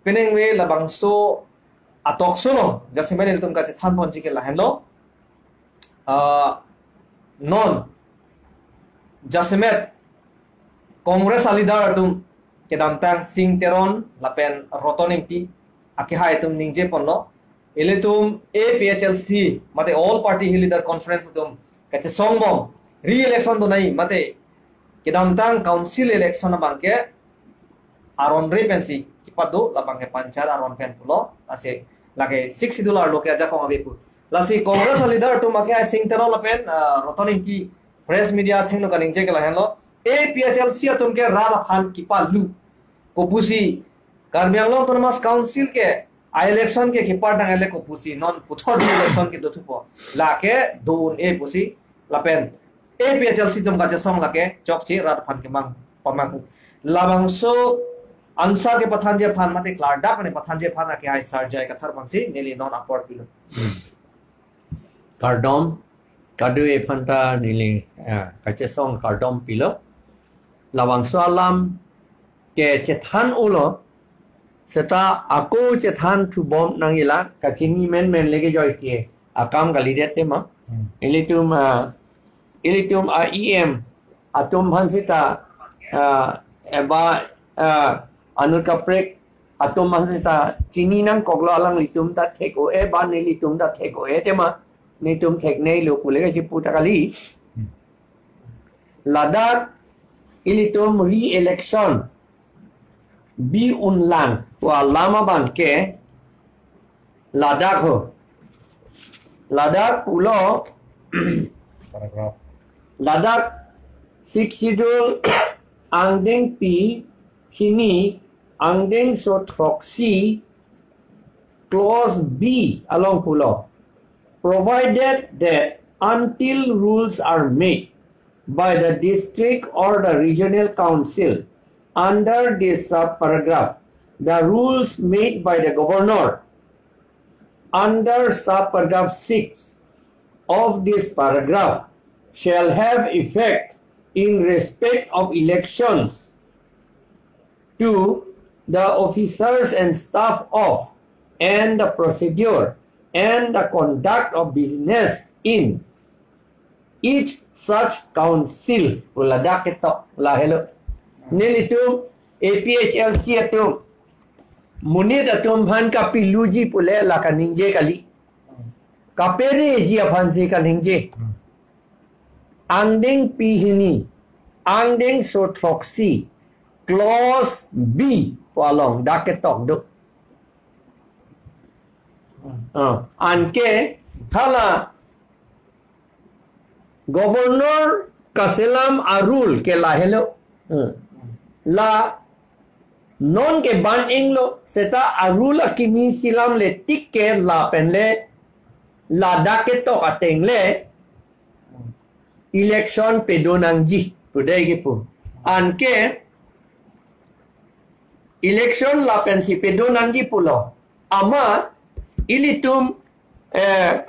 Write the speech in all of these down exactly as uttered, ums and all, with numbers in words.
Penang ve labangso atok solo jasemet ilitum kachethan ponji ke lahenlo. Ah, non jasemet Congress a leader atum kedamtang Sing Teron lapen Roton Engti akehai atum ningje ponlo. Ilitum A P H L C mate All Party Hill Leader Conference atum kachesong bom re-election donai mate kedamtang council election abang ke aron re pensi kipado labang ke panchayat aron pen pulo. Lasi lake Sixth Schedule arlo ke ajakong ave pu. Lasi Congress a leader atum akehai Sing Teron lapen, ah, Roton Engti press media athengno kaningje ke lahenlo. A P H L C atum ke rat aphan kipalu. Kopusi Karbi Anglong Autonomous Council ke a election ke kipar tang ele kopusi non puthot re-election ke dothupo. Lake do-un-e pusi lapen A P H L C atum kachesong lake chokche rat aphan kemang pamang. Labangso answer kepathanji aphan mate klardak mane pathanji aphan akehai Sar J I Kathar aphansi neli non apor pilo. Kardom, kadokave aphanta neli, ah, kachesong kardom pilo. Labangso alam ke chethan ulo, seta ako chethan thubom nangjilang, kachini menmen leke joike akam kalidet tema. Hmm. Ilitum, ah, ilitum a E M atum aphan seta, ah, eba, ah, anut kaprek atum aphan seta chini nangkoklo, alanglitum ta thek-o-e ba nelitum ta thek-o-e tema, netum theknei lo pu leke chipu ta kali. Ladak ilitum re-election bi unlang pu alam abang ke ladak ho. Ladak pulo, paragraph, ladak Sixth Schedule angdengpi hini, angdengso throksi, clause B along pulo, provided that until rules are made by the district or the regional council under this subparagraph, the rules made by the governor under subparagraph six of this paragraph shall have effect in respect of elections to the officers and staff of, and the procedure and the conduct of business in each such council. Pu ladak ketok lahelo. Nelitum A P H L C atum monit atum aphan kapiluji pule la kaningje kali. Kapereji aphansi kaningje. Angdengpi hini, angdengso throksi, clause B pu along dak ketok do. Ah, anke hala governor kaselam a-rule ke lahelo. Hmm. La non ke ban inglo, seta a-rule akimi selamle tik ke lapen le ladak ketok ateng le election pedo nangji pu dei kipu. Anke election lapensi pedo nangji pulo. Amat ilitum, eh,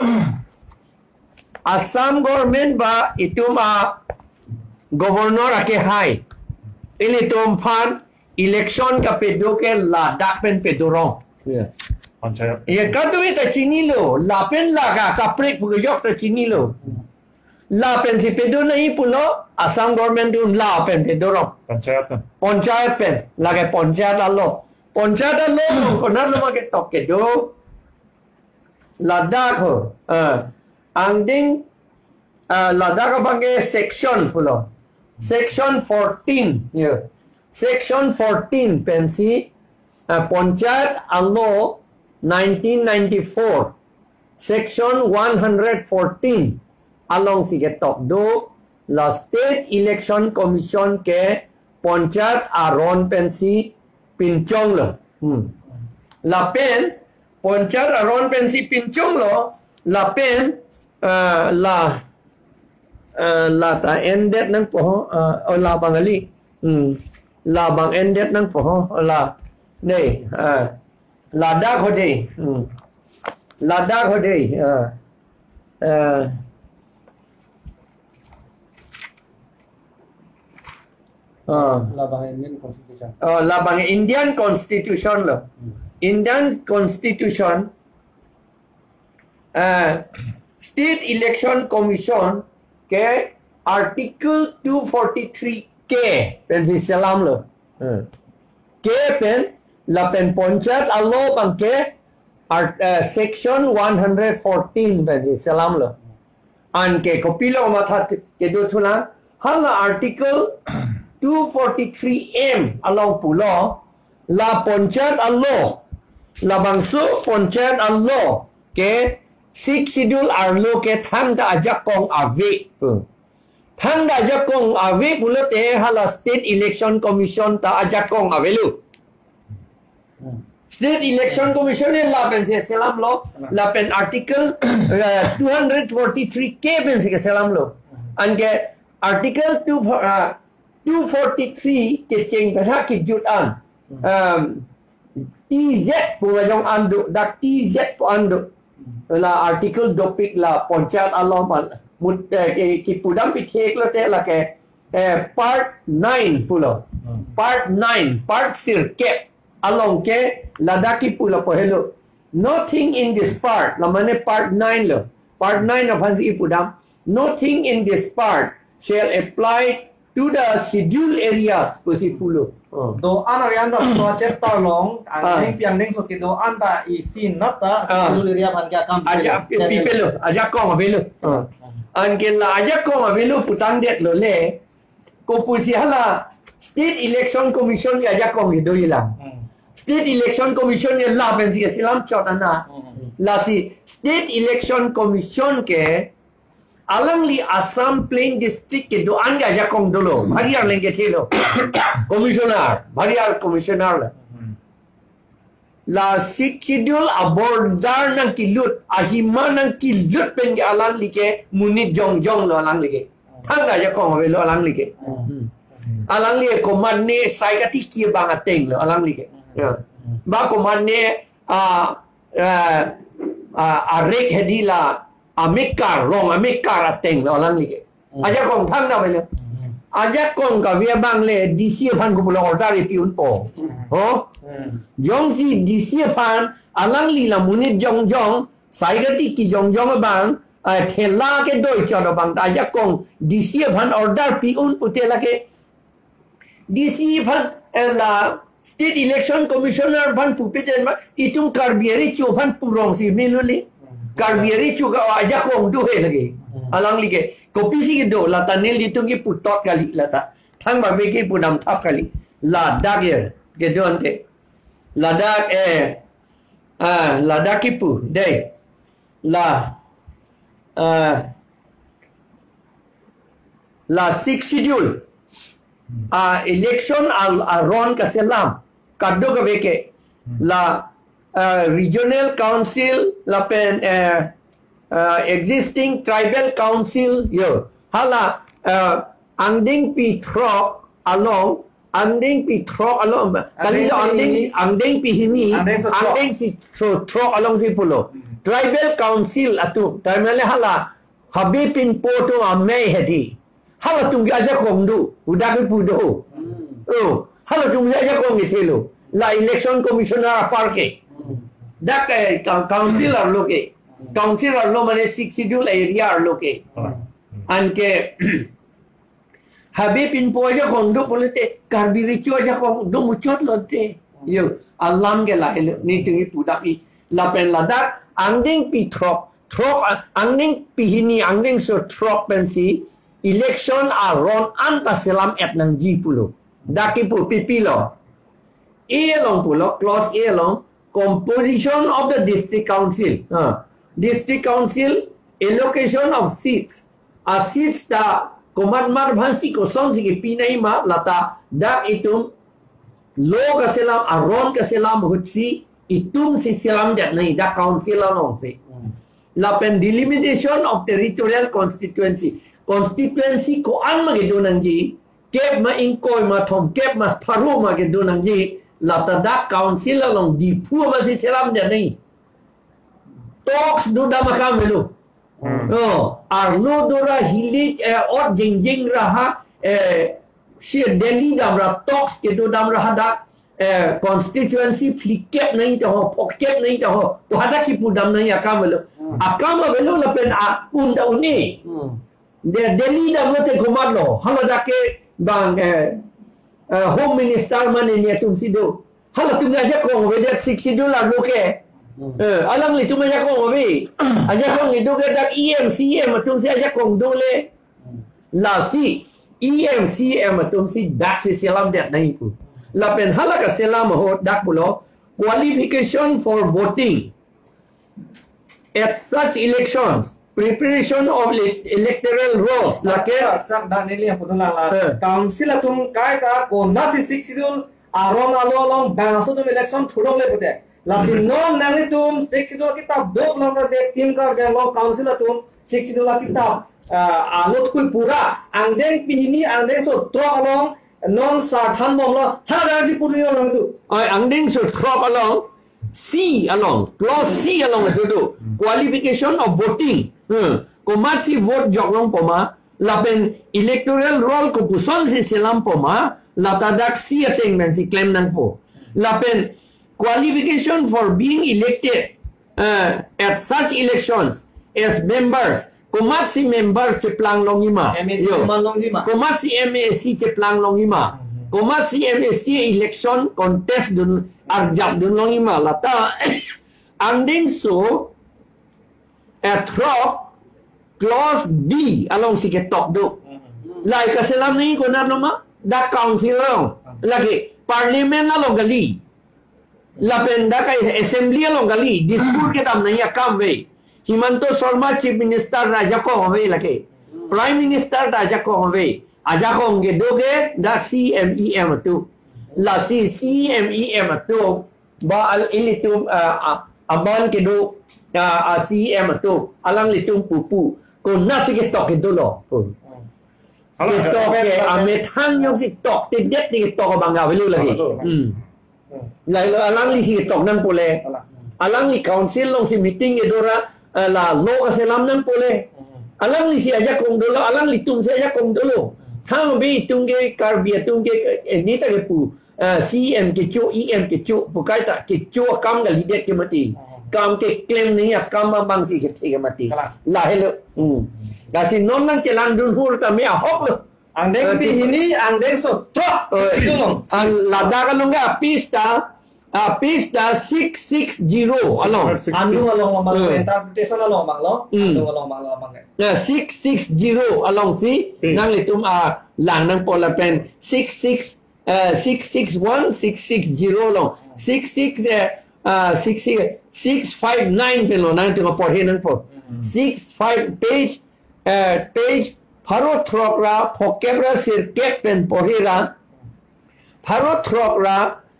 Assam government ba itum a-governor akehai ilitum aphan election kapedo ke ladak pen pedorong. Ya. Panchayat. Ya, kadokave ta chinilo, lapen la ka kaprek pu kejok ta chinilo. Lapensi pedo nangji pulo, Assam government atum lapen pedorong. Panchayat pen. Panchayat pen, lake panchayat alo. Panchayat alo, konatlo ma ketok kedo. Ladak ho, ah, angdeng, ah, ladak abang ke section pulo. Section fourteen, ya. Section fourteen pensi, ah, panchayat alo nineteen ninety-four, section one hundred fourteen alongsi ketok do, la State Election Commission ke panchayat aron pensi pinchonglo. Hmm. Lapen panchayat aron pensi pinchonglo, lapen, ah, la, ah, la ta ended nangpo ho, ah, oh, labang kali. Hmm. Labang ended nangpo ho, la. Dei, ah. Ladak ho dei. Hmm. Ladak ho dei. Ah. Ah. Ah. Labang Indian Constitution. Oh, labang Indian Constitution lo. Hmm. Indian Constitution, uh, State Election Commission ke Article two forty-three K pensi selamlo. Hmm. K pen lapen Panchayat a-law abang ke art, uh, Section one hundred fourteen pensi selamlo. Anke kopilo matha kedo thulang, hala Article two forty-three M along pulo, la Panchayat a-law, labangso Panchayat a-law ke Sixth Schedule arlo ke thangta ajakong ave. Hmm. Thangta ajakong ave pulote hala State Election Commission ta ajakong avelo. Hmm. State Election Commission e lapen si selamlo, lapen Article, uh, two hundred forty-three K pensi keselamlo. Anke Article two, uh, two forty-three kecheng pen ha kejut an, um, T Z pu ajong an do, dak T Z pu an do. La Article dopik la Panchayat a-law man mut, eh, ki, kipudam pithek lote lake, eh, Part nine pulo. Hmm. Part nine, Part sirkep along ke ladak kipu lapu helo. Nothing in this part, la mane Part nine lo. Part nine aphan si kipudam. Nothing in this part shall apply to the scheduled areas pusi pulo. Oh. Do-an ave anta, to chapter along, ah, angdeng pi angdengso kedo-an ta isi nata, ah, scheduled area aphan ke akam aja pipelo, ajakong avelo. Ah. Anke la ajakong avelo putangdetlo le, kopusi hala State Election Commission ke ajakong kedo ilang. Hmm. State Election Commission ke lapen si selam chot ana. Hmm. Lasi State Election Commission ke alangli Assam Plain District kedo-an ke ajakong dolo. Bhari arleng kethelo. Commissioner, bhari ar commissioner la. Hmm. La Sixth Schedule a-border nangkelut, ahima nangkelut pen ke alangli ke monit jongjong lo alangli ke. Thangta ajakong avelo alangli ke. Hmm. Alangli ke komatne sai katiki abang ateng lo alangli ke. Ya. Ba komatne, ah, ah, ah, arek hedi la amekar, rong amekar ateng lo alangli ke. Hmm. Ajakong thangta avelo. Hmm. Ajakong kave abang le D C aphan kopulo order pi unpo. Hmm. Ho? Hmm. Jongsi D C aphan alangli la monit jongjong, sai katiki jongjong abang, eh, thela kedoi chot abang ta ajakong D C aphan order pi un pute lake D C aphan, eh, la State Election Commissioner aphan pupiten ma, itum Karbi arecho aphan purong si meluli. Karbi arecho ke ajakong do he lake. Alangli ke. Kopisi kedo, lata nelitum ke putot kali lata. Thang babe ke pudam thap kali. Ladak ya, kedo ante. Ladak, eh, ah, ladak kipu, dei. La, ah, la Sixth Schedule. Ah, election al aron kaselam. Kadokave ke. La, ah, regional council lapen, eh, ah, existing tribal council yo. Hala, ah, angdeng pi throk along, angdeng pi throk along, kali lo angdeng, angdeng pi hini, angdeng so throk. Angdeng si so throk along si pulo. Hmm. Tribal council atum, tribal hala, Habe Pinpo atum amei hedi. Halatum ke ajakong do, udak ke pu do. Hmm. Oh, halatum ke ajakong kethelo. La election commissioner apar ke. Hmm. Dak, eh, coun-, council arlo ke. Hmm. Council arlo mane Sixth Schedule area arlo ke. Hmm. Anke, Habe Pinpo ajakong do pulote, Karbi arecho ajakong do muchot lote. Yo, alam ke lahelo, netum kipudam i. Lapen ladak, angdeng pi throk, throk, ah, angdeng pi hini, angdeng so throk pensi, election aron anta selam et nangji pulo. Dak kipu pipilo. A along pulo, clause A along, composition of the district council. Ha. District council, allocation of seats. A-seats ta komat mat aphan si kosonsi kepi nangji ma lata dak itum law kaselam, aron kaselam ahutsi itum si selamdet nangji dak council alongsi. Hmm. Lapen delimitation of territorial constituency. Constituency ko-an ma kedo nangji, kep ma ingkoi ma thomkep ma pharo ma kedo nangji, lata dak council along Diphu ma si selamdet nangji. Talks dodam akam avelo. Hmm. Oh, arlo dora hilik, eh, ot jengjeng ra ha, eh, si Delhi damra talks kedodam ra hadak, eh, constituency phlikep nangji ta ho, phokep nangji ta ho, pu hadak kipudam nangji akam avelo. Hmm. Akam avelo lapen a-un ta un-e. Hmm. De Delhi damlote komatlo, haladak ke bang, eh, eh, Home Minister mane ni atumsi do. Halatum ajakong avedet Sixth Schedule arlo ke. Hmm. Eh, alanglitum ajakong ave. Ajakong kedo ke dak E M, C E M atumsi ajakong dole. Hmm. Lasi E M, C E M atumsi daksi selamdet nangji pu. Lapen hala kaselam ahut dak pulo, qualification for voting at such elections, preparation of ele-, electoral rolls, lake. Sir, sir, dak neli yang putun lang la. Eh. Council atum kaita konatsi Sixth Schedule arong alo along bangso atum election thurok le pute. Lasi non nanglitum Sixth Schedule akitap dok long ra dek Team Karbi Anglong Council atum Sixth Schedule akitap, ah, alo thul pura angdeng pini angdengso throk along non sar thanbomlo, ha, rangji puri along tu. Oi, angdengso throk along, C along, clause C along itu tu. Qualification of voting. Hmm. Komatsi vote jok longpo ma, lapen electoral roll kopusonsi selampo ma, lata dak C ateng pensi klem nangpo. Lapen qualification for being elected, eh, at such elections as members, komatsi member cheplang longji ma. M A C Yo. Cheplang longji ma. Komatsi M A C cheplang longji ma. Mhm. Komatsi M A C election contest dun, arjap dun longji ma. Lata angdengso, eh, throk clause D alongsi ketok do. Mhm. Lahai kaselam nangji konatlo ma, dak council along. Lake parliament along kali. Lapen dak assembly along kali, diskur kedam nangji akam ave. Himanta Sarma Chief Minister ta ajakong ave lake. Prime Minister ta ajakong ave. Ajakong kedo ke dak C M E M atum. Lasi C M E M atum, ba al ilitum, ah, ah, aman kedo, ah, ah, C M atum, alanglitum pupu. Konatsi ketok kedolo. Hala, ketok ke, amethang jongsi toktedet, ketok abang avelo lake. Hala, hala. Hmm. Hmm. Lahelo alanglisi ketok nangpo le. Hala. Alangli council alongsi meeting kedo ra, eh, la law kaselam nangpo le. Hmm. Alanglisi ajakong dolo, alanglitumsi ajakong dolo. Hmm. Thang bi itum ke Karbi atum ke, eh, neta kepu, eh, C M kecho, E M kecho, pu kaita kecho akam kalidet ke mati. Hmm. Kam keklem nangji akam abangsi kethe ke mati. Hala. Lahelo. Hmm. Lasi non nangchelang dun hur tame ahok lo. Angdeng, eh, pini angdengso throk, eh, Sixth Schedule along. An ladak along ke a-page ta, a-page ta six six zero along. Six six zero. Anu along abang lo, eh, interpretation along abang lo. Hmm. Anu along abang lo abang ke. Ya, six six zero alongsi. Page. Nanglitum, ah, lang nangpo lapen six six, eh, six six one, six six zero along. Six six, eh, ah, six six, six five nine pen lo nangtum porhi nangpo. Hmm. Six five page, eh, page pharo throk ra phokep ra sirkep pen porhi ra, pharo throk ra,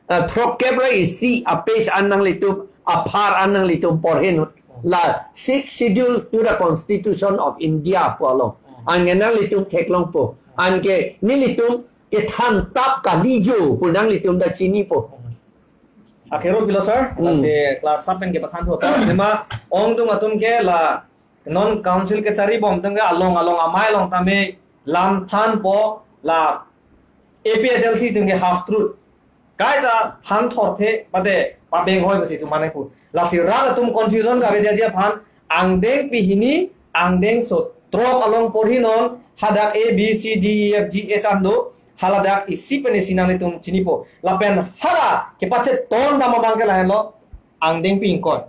eh, throkkep ra isi a-page an nanglitum, aphar an nanglitum porhi non. La Sixth Schedule to the Constitution of India pu along. Anke nanglitum theklongpo. Anke nelitum kethan tap kali jo pu nanglitum ta chinipo. Akhero pilo sir, hmm, lasi clerk sahab pen kepathan thu. Lema ongdung atum ke la non council kecharibom atum ke along along amei along tame lam thanpo, la A P H L C atum ke half truth. Kaita than thorthe, mate pabeng hoi pusi itum mane pu. Lasi rat atum confusion kavedet ji aphan, angdeng pini, angdengso throk along porhi non, hadak A, B, C, D, E, F, G, H an do, haladak isi pen isi nanglitum chinipo. Lapen hala kepachetong dam abang ke lahenlo, angdeng pi ingkoi.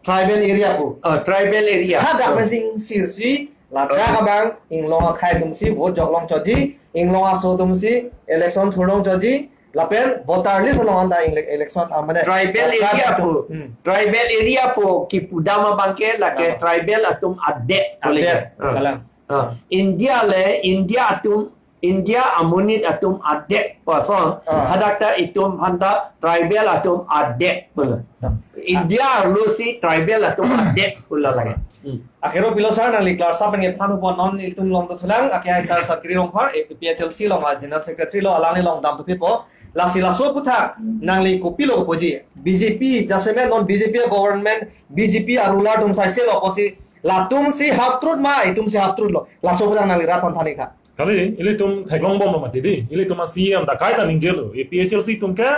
Tribal area pu. Oh, tribal area. Hadak, oh, pensi ingsirsi, ladak, oh, abang, inglong akhei atumsi vote jok longchotji, inglong aso atumsi election thur longchotji, lapen voter list along anta ele-, election, ah, mane, tribal area pu. Hmm. Tribal area pu kipudam abang ke lake, ah, tribal atum adet. Adet. Ah. Kalang. Ah. India le, India atum, India amonit atum adet puson, ah, hadak ta itum aphanta tribal atum adet pu. Ah. India arlosi tribal atum adet pu la lake. Hmm. Akhero pilo sir, nangli clerk sahab pen kepathan thupo, non ilitum longdun thulang, ake hai sir Satkiri Rongphar, A P H L C along la General Secretary lo, alangli along damthu pipo. Lasi laso aputhak nangli kopilo puji, B J P jasemet non B J P government, B J P a-ruler atum saise lo pusi, latumsi half truth ma, itumsi half truth lo. Laso aputhak nangli rat aphan than-ik tha. Kali, ilitum theklongbom lo mati di. Ilitum a-C E M ta kaita ningjelo. A P H L C atum ke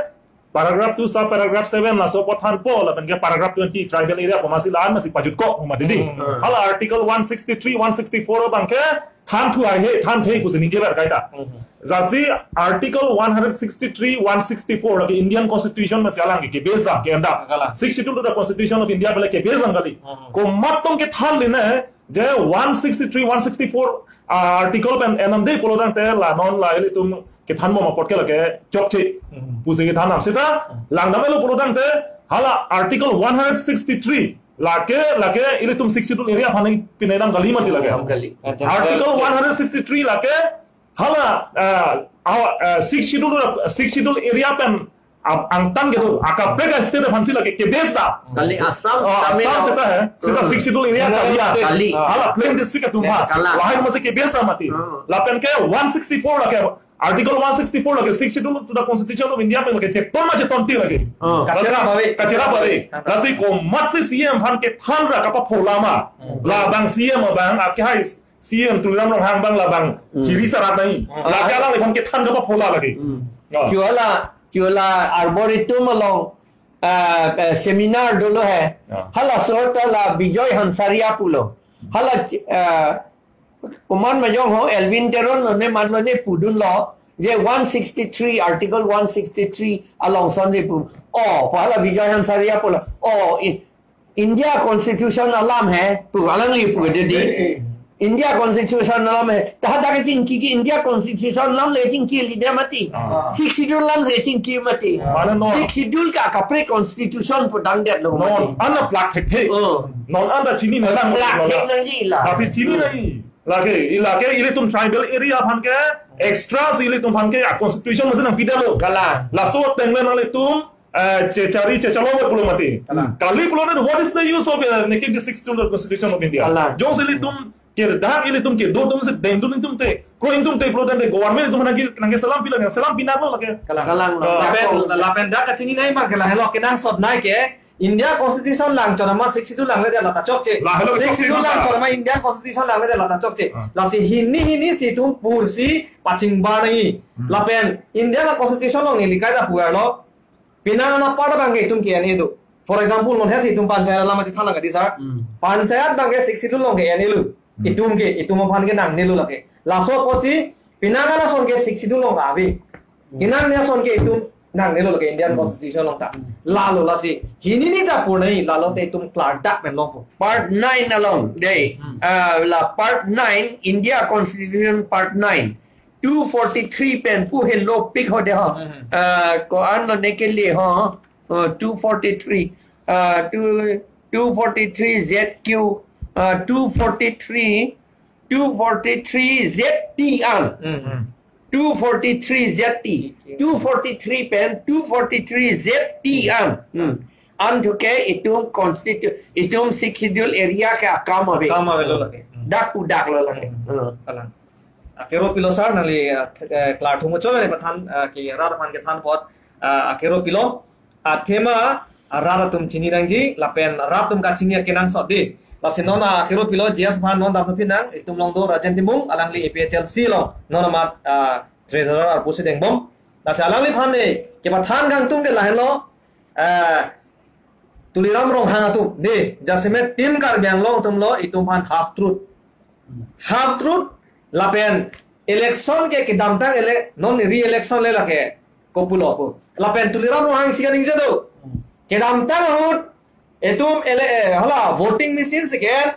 paragraph two sub paragraph seven laso apot thanpo, lapen ke paragraph twenty tribal area pu masi la-an masi pajutkok pu mati dei. Hmm. Hala Article one sixty-three, one sixty-four abang ke thanthu haihe, thanthei pusi ningjever kaita. Hmm. Jasi Article one hundred sixty-three, one sixty-four lake Indian Constitution masi alang ke base ang ke enda. Kalang. Sixth Schedule to the Constitution of India pu lake base ang kali. Hmm. Komat tong kethan le ne, je one sixty-three, one sixty-four, ah, article pen enam dei pulotangte la non la ilitum kethanbom apot ke lake chokche. Hmm. Pusi kethan nam seta, langdam-etlo pulotangte, hala Article one hundred sixty-three, lake, lake ilitum Sixth Schedule area aphan pine dam kali mati lake. Dam kali. Article one hundred sixty-three lake, hala, ah, ah, ah, Sixth Schedule, Sixth Schedule area pen, ah, angtan kedo, akaprek a-state aphansi lake ke-base ta. Kali Assam, oh, Tamil Assam Nadu. Seta hai, seta Hmm. Sixth Schedule area Nagaland kali ya. State. Kali. Hala plain district atum ha. Kalang. Lahai masi ke-base ta mati. Hmm. Lapen ke one sixty-four lake, Article one sixty-four lake Sixth Schedule to the Constitution of India pen lake cheton ma chetonte lake. Hmm. Kacherap ave. Kacherap ave. Lasi komatsi C M aphan kethan ra kapaphola ma. Hmm. Labang C M abang, ake hai C M Tuliram Ronghang abang labang Hmm. chiri sarat nai. Hmm. Lake alangliphan kethan kapaphola lake. Hmm. Oh. Chuala, chuala Arboretum along, ah, eh, seminar dolo hai. Ah. Hala sorta la Bijoy Hansaria pulo. Hala, ah, komat majong ho, Elwin Teron lo ne, man lo ne pudunlo, je one sixty-three, Article one sixty-three along son je pu. Oh, pu hala Bijoy Hansaria pulo. Oh, i-, India Constitution alam hai, pu alangli pu de di. Eh, eh. India Constitution alam hai. Ta hadak kachingki ke India Constitution alam le chingkili det mati. Ah. Sixth Schedule alam le chingki mati. Ah. Mane non. Sixth Schedule ke akaprek constitution pu dangdetlo mati. Non, an plak thekthe. Oh. Non an ta chinine lang. Plak thek nangji la. Lasi chinine. Lake, i lake ilitum tribal area aphan ke, extra si ilitum aphan ke, a constitution masi nangpidetlo. Kalang. Laso ateng le nanglitum, eh, chechari chechalo pulo mati. Kalang. Kali pulo na, what is the use of, eh, making the Sixth Schedule the Constitution of India? Kalang. Jongsi ilitum ke dak ilitum kedo atumsi dengdun ingtumte, ko ingtumte pulotangte government atum nangke, nangkeselam pilo, nangselam pinarlo lake. Kalang. Kalang. Ah. Lapen, lapen dak kachinine abang ke lahelo kenangsot nai ke, India Constitution lang chot ma Sixth Schedule langle det lata chokche. Lahelo Sixth Schedule lang chot ma India Constitution langle det lata chokche. Ah. Lasi hini hini si itum pursi pachingbar nangji. Hmm. Lapen India la Constitution along neli kaita puarlo. Penang anapar abang ke itum ke-en-e do. For example, non hesi itum panchayat alam chethan lake di sir. Hmm. Panchayat abang ke Sixth Schedule along ke-en-elo. Hmm. Itum ke, itum aphan ke nangnelo lake. Laso apotsi, penang ana ason ke Sixth Schedule along ave. Hmm. Penang ne ason ke itum nangnelo lake Indian Hmm. Constitution along ta. Hmm. Lalo lasi, hini ni ta purnai, lalo te itum klardak pen longpo. Part nine along, dei. Hmm. Ah, la part nine, India Constitution part nine. Two forty-three pen pu helo pik ho de ho. Hmm. Ah, ko-an lo ne ke le ho. Uh, two forty-three, uh, two, two forty-three Z Q, uh, two forty-three, two forty-three Z T an. Hmm. Two forty-three Z T. Two forty-three pen, two forty-three Z T an. Hmm. An thuke itum constitu-, itum Sixth Schedule area ke akam ave. Akam avelo lake. Hmm. Dak udak lo lake. Hmm. Hmm. Kalang. Akero pilo sir, nangli, eh, eh, klarthu muchot nangli pathan, eh, ke rat aphan kethan apot, eh, akero pilo. Athema, ah, rat atum chini nangji, lapen rat atum kachini akenangsot dei. Lasi non, ah, akero pilo G S aphan non damthu pin nang, itum along do Rajen Timung, alangli A P H L C along, non amat, ah, treasurer arpu si dengbom. Lasi alangliphan ne, kepathan kangtung ke lahenlo, eh, Tuliram Ronghang atum, dei, jasemet Team Karbi Anglong atum lo, itum aphan half truth. Half truth, lapen election ke kedamtang ele-, non re-election le lake, kopulo ko. Lapen Tuliram Ronghang si kaningje do. Kedamtang ahut, itum ele-, eh, hala, voting machine si ke-en.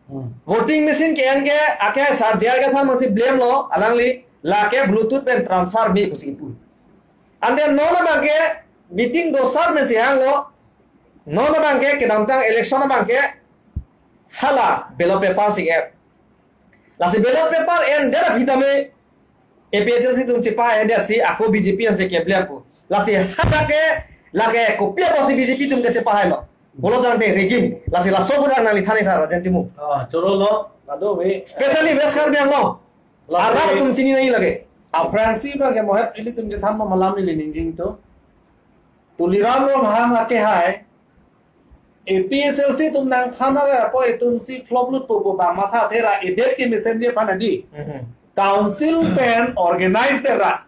Hmm. Voting machine ke-en ke, ake sir J R Kathar masi blame lo, alangli, lake Bluetooth pen transfer me pusi pu. And then non abang ke, meeting do sir masi hanglo, non abang ke, kedamtang election abang ke, hala, ballot paper si ke-en. Lasi ballot paper endet aphi tame, A P H L C atum chepahai endet si ako B J P ansi keblame pu. Lasi hadak ke lake kopi apotsi B J P atum ke chepahailo. Bolo tangte rigging. Lasi laso pu nangli than-ik tha Rajen Timung. Ah, choro lo, ado ve. Especially West Karbi Anglong. Lasi rat atum chini nangji lake. Aphrangsi abang ke mo hep ilitum chethanbom alam neli ningjing to. Tuliram Ronghang akehai, A P H L C atum nangthan ra apot itum si flop lut pu pu bang matha the ra, edet kemesenji aphan dei. Mhm. Council pen organize det ra.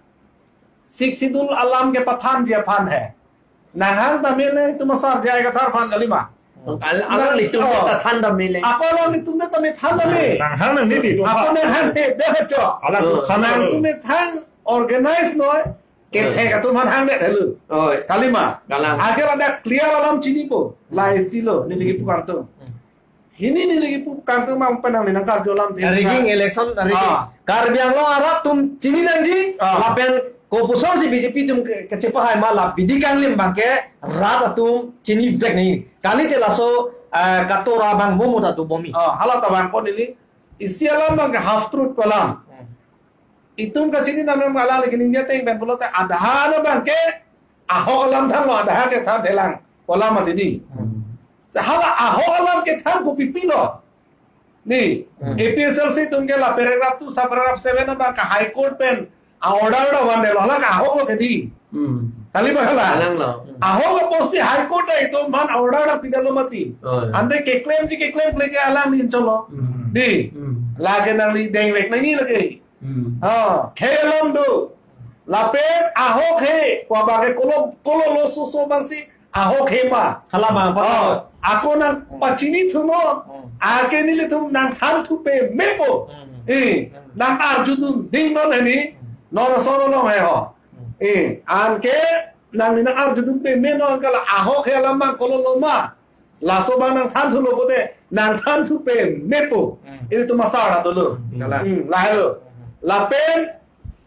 Sixth Schedule alam kepathanji aphan he. Nanghang tame netum asar J I Kathar aphan kalima. Al-, alanglitum Oh. ta than tame le. Ako alanglitum ta tame than tame. Nanghang nang nidi tu. Ako nanghang he, dah cho. Alanglitum Oh. than. Nangtum than organize noi. Kethek atum aphan hangdet helo. Oi. Kalima. Kalang. Akhir ada clear alam chinipo. Lahai si lo, neli kipu kangtung. Hmm. Hini neli kipu kangtung ma penang neli nangkarju alam the. Rigging election, rigging. Ah. Karbi Anglong arat atum chini nangji, Ah. lapen kopusonsi B J P atum ke-, kachepahai ma la bidi kanglim abangke rat atum chinivek nangji. Kalite laso, eh, katora abang momo ta dobom-i. Ah, hala ta abang ko neli. Isi alam abangke half truth alam. Hmm. Itum kachini nang nang alang lagi ningje teng pen pulote adha na abangke ahok alam thanlo, adha ke than thelang alam atidi. Hmm. Sehala ahok alam kethan kopi pilo. Ni, Hmm. A P H L C atum ke la paragraph two, sub paragraph seven abangke High Court pen a order order vandetlo, hala ke ahok lo kedi. Hmm. Kalima hala. Alanglo. Ahok apotsi High Court ta itum aphan order ta pidetlo mati. Oh, ya. Ante keklemji keklemkle ke alangli cholo. Hmm. Di. Hmm. Lake nangli dengvek nangji lake. Hmm. Ha, khei alam do. Lapen ahok he, ko abangke kolo, kolo lo soso abangsi ahok he ma. Hala abang apa? Oh, ako nangpachini thunon. Hmm. Ake nelitum nangthan thu pemepo. Hmm. Eh, Hmm. nang arjudun ding non heni. Hmm. Non ason along he ho. Hmm. Eh, anke nangli nang arjudun peme non, kala ahok he alam abang kolo lo ma. Laso abang nangthan thulo pote, nangthan thu pemepo. Hmm. Ilitum asar adolo. Hmm. Kalang. Hmm, lahelo. Hmm. Lapen,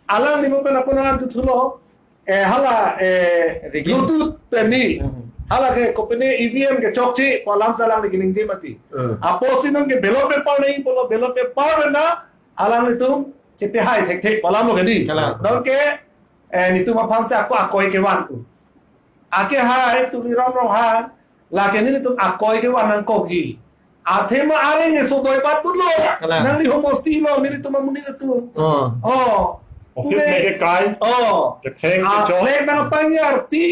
alangli mo pen ako nang arju thulo, eh, hala, eh, Rigging. Bluetooth pen ni. Hmm. Hala ke kopine E V M kechokche, ko alam si alangli kaningje mati. Hmm. Apotsi nonke ballot paper nangji pulo, ballot paper na, alanglitum chepahai thekthek, ko alam lo kedi. Kalang. Nonke, eh, nelitum aphansi ako akoi kevan ko. Ake hai Tuliram Ronghang, lake nelitum akoi kevan nangkokji. Athema areng eso doi bat dun lo. Kalang. Nangli homosti lo, nelitum amonit atum. Oh. Oh. Office Pule- lake kai. Oh. Kepheng Ah, kechok. Lake nangpangyarpi.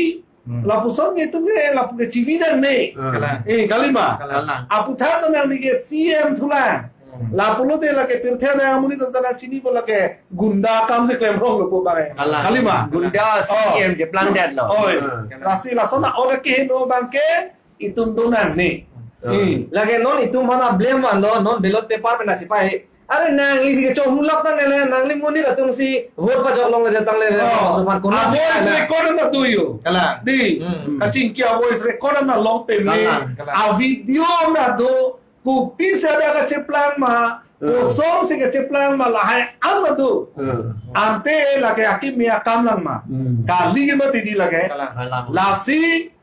Hmm. Lapuson ke itum ke, lapu ke chivi nangne. Hmm. Kalang. Eh, kalima. Kalang. Aphuthak nangli ke C M thulang. Hmm. Lapulote lake pirthe nang amonit atum ta nangchinipo lake gunda akam si klemrong lo pu abang. Kalang. Kalima. Gunda Oh. C M keplang det lo. Oi. Hmm. Lasi lason a-ot keheno abangke itum do nangne. Hmm. Hmm. Lake non itum aphan a-blame vanlo, non ballot paper pen nangchepai. Are nangli si kechok mulak tang nele, nangli monit atum si vote pajok longle tang nele, Oh. laso aphan kono A si voice kalang. record na do yo. Kalang. Di. Hmm. Kachingki a voice record na long peme. Kalang, kalang. A video na do, kopisi ada kacheplang ma, Hmm. kosonsi kacheplang ma, lahai an na do. Hmm. Ante lake akimi akam lang ma. Hmm. Kali ke mati di lake. Kalang. Kalang. Lasi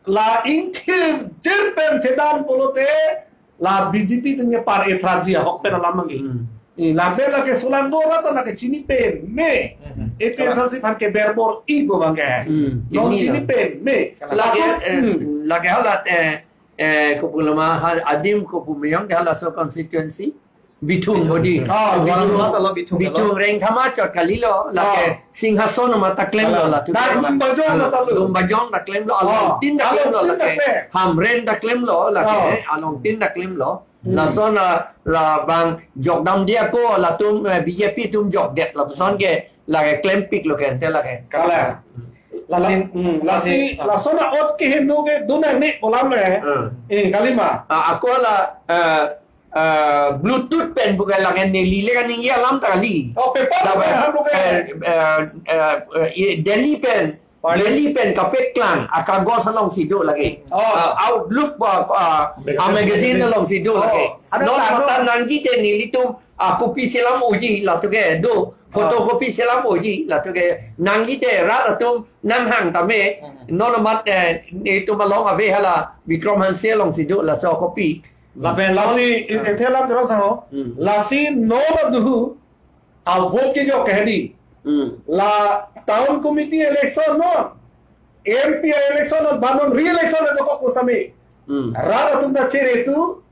la ingthir jir pen chedan pulote la B J P atum ke par-e phrangji ahok pen alam nangji. Hmm. Eh, lapen lake solang do rata lake chini peme. Hmm. A P H L C aphan ke berbor-i pu abangke. Hmm. Non Chini chini lo. peme. Lake, Laso, eh, hmm. lake hala, eh, eh, kopi lo ma ha-, adim kopi meyong ke halaso constituency. Bithung bodi. Ah, Bithung. Bithung, Bithung Rengthama chot kalilo, lake Ah. Singhason ma ta klemlo Kalang. latu. Dak Lumbajong Ah, ma ta lo. Lumbajong ta klemlo, Ah, Alongtin ta klemlo Alongtin ta lake. klem. Hamren ta klemlo lake, Ah. eh, Alongtin ta klemlo. Hmm. Lason la, labang jokdamde ako, latum, eh, B J P atum jokdet, lapuson ke, lake klempiklo ke, ante lake. Kalang. Lasi, La-, hmm, lasi, lasi, ah. lason a-ot keheno ke do nangne pu alam le. Hmm. Eh, kalima. Ah, ako la, eh, eh, Bluetooth pen bukan lake neli le kaningje alam ta kali. Oh, paper Lapen, pen ham bukan. eh, eh, eh, eh, Delhi pen, Pardon? Delhi pen kapeklang, akagos alongsi do lake. Oh. Ah, Outlook, ah, ah, Magazine. ah, magazine alongsi do Oh. lake. Ada Non taruh. mata nangji te nelitum, ah, copy selam oji latu ke do. Photocopy selam oji latu ke. Nangji te rat atum nanghang tame. Hmm. Non amat, eh, itum along ave hala Bikram Hanse alongsi do laso copy. Lapen Lasi, non i-, Ah. ethe alam terus ho. Hmm. Lasi non aduhu, a vote kejok ke hedi. Hmm. La town committee election non, M P election non, ba non re-election le dokok pusitame. Hmm. Rat atum ta chere tu,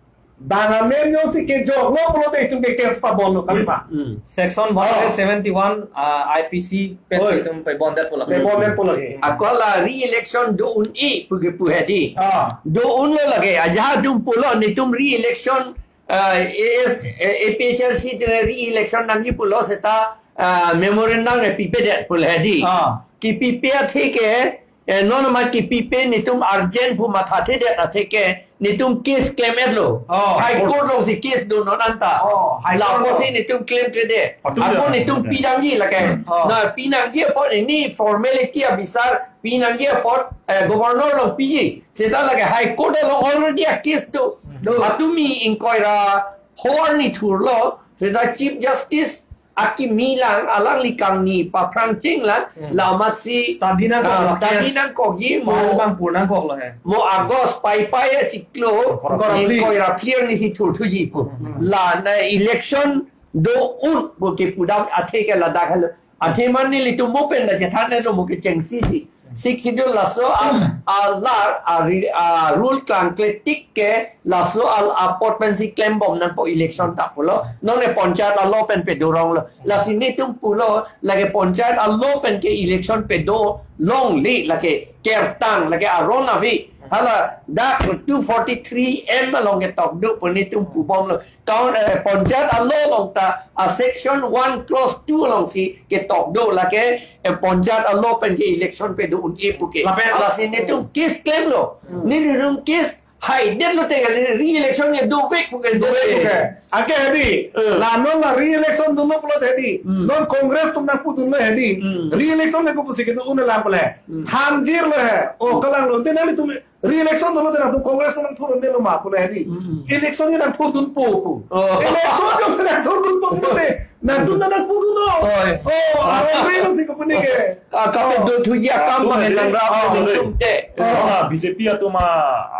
bang amen jongsi kejoklo pulote itum ke case pabonlo kalima. Hmm. Section Oh. one seventy-one, ah, I P C pen Oi. itum pabondet pulo. Pabondet pulo ke. Ako la re-election do un-e pu kepu hedi. Ah. Do unlo lake, ajahak atum pulo nelitum re-election, ah, A S, eh, A P H L C te re-election nangji pulo seta ah, memorandum ke pipedet pu le hedi. Ah. Kipipe atheke, eh, non ma kipipe netum urgent pu mathathedet atheke, netum case klemlo. Oh. High Court alongsi case do non anta. Oh, High Court lo. Lapusi netum klemkledet. Patu ya. Ako netum pidamji lake. Oh. Na pinangji apot ini formality abisar pinangji apot, eh, Governor along piji. Seta lake High Court along already a case do. Do. Patumi ingkoi ra pho arni thurlo. Seta Chief Justice akimi lang alangli kangni paphrang chinglang. Hmm. La amatsi, study nangkok ah, lo, study case nangkokji mo. File bang pur nangkoklo he. Mo August paipai achiklo. Ingkoi ra phli. Ingkoi ra phli arnisi thurthuji pu. Hmm. La na election do-un pu kepudam atheke ladak helo. Athema nelitum mo pen la chethan lo mo kechengsi si. Sixth Schedule laso a, a la, a ri-, a rule klangkle tik ke laso a, apot pensi klembom nangpo election ta pulo. Non e panchayat a-law pen pedoronglo. Lasi netum pulo lake panchayat a-law pen ke election pedo longle lake kertang lake aron ave. Hala dak two forty-three M along ketok do pu netum pubomlo. Town, eh, panchayat a-law along ta, a section one clause two alongsi ketok do lake, eh, panchayat a-law pen ke election pedo un-e pu ke. Lapen lasi netum case klemlo. Hmm. Netum case haidetlo te re-election ke dovek pu ke. Dovek pu ke. Anke hedi. Hmm. La non la re-election dunlo pulo hedi. Hmm. Non Congress atum nangpudunlo hedi. Hmm. Re-election le kopusi kedo un-e lang pule. Hmm. Thanjirlo he. Oh, kalanglo. Te nanglitum re-election dunlo te nangtum Congress nangthurdundelo ma pule hedi. Mm. Election ke nangthurdunpo pu. Oh. Election jongsi nangthurdunpo pulote nangtum nangpudunlo. Oi. Oh, aron re nangsi kopune ke. Ah, kape do thuji akam. Ah, bang tum hedi. Nangra ah, tum te. Ah. Mane B J P atum a,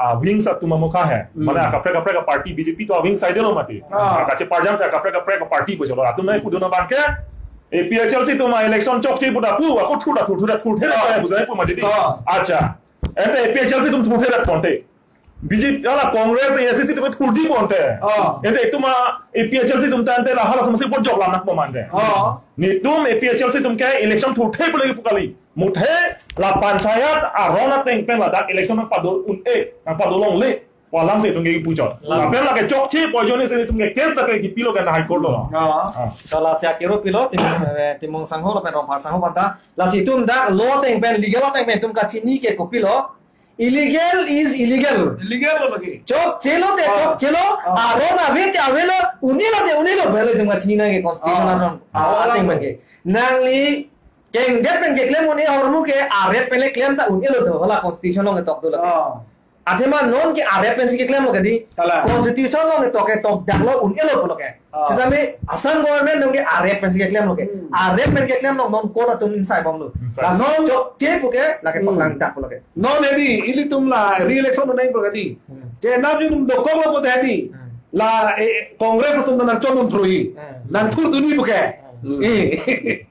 a wings atum amokha he. Mm. Mane kaprek kaprek party B J P to a wings saidelo mati. Ah. Kacheparjang sa kaprek kaprek party pu chalo. Atum nangpudun abang ke A P H L C atum a election chokche pu da pu. Ako thur da thur, thur da thur, thur da thur, buzai pu mati di. Ah. Acha. Ante A P H L C atum thurthedet ponte. B J P, ala Congress, A I C C atum thurji ponte. Ah. Ante itum a A P H L C atum tangte la halatumsi vote joklam nangpo mante. Ah. Netum A P H L C atum ke election thurthe pule pu kali. Muthe la panchayat aron ateng pen ladak election nangpado un-e, nangpado longle. Walam si itum ke puchot. Lam. Lapen lake chokche pu ajoine si itum ke case lake kipilo ke na High Court lo. Ah. Ah. Sala si akero pilo, Timung, eh, Timung sangho lapen Rongphar sangho aphan ta. Lasi itum dak law ateng pen, legal ateng pen itum kachini ke kopilo. Illegal is illegal. Illegal lo lagi. Chokche lo te, ah, chokche lo. Ah. Aron ave te avelo, un-e lo te un-e lo, bele itum kachini nangke constitution, ah, aron. Ah, ah, ateng pen ke. Nangli kengdet pen keklem un-e ahormu ke, arep pen le klem ta un-e lo do, hala constitution along ketok do lagi. Ah. Athema non ke arep pensi keklemlo ke di. Salah. Constitution along ketok ke tokdaklo un-e lo pulo ke. Ah. Sitame Assam government non ke arep pensi keklemlo ke. Hmm. Arep pen keklemlo non court atum insai bomlo. Insai. La non chokche pu ke lake, hmm, toklang dak pulo ke. Non hedi, ilitum la re-election nang pulo ke di. Hmm. Chenam jun dokok lo pu hedi. Hmm. La, eh, Congress atum nangchonun throhi. Hmm. Nangthurdunji pu ke. Hmm. Eh.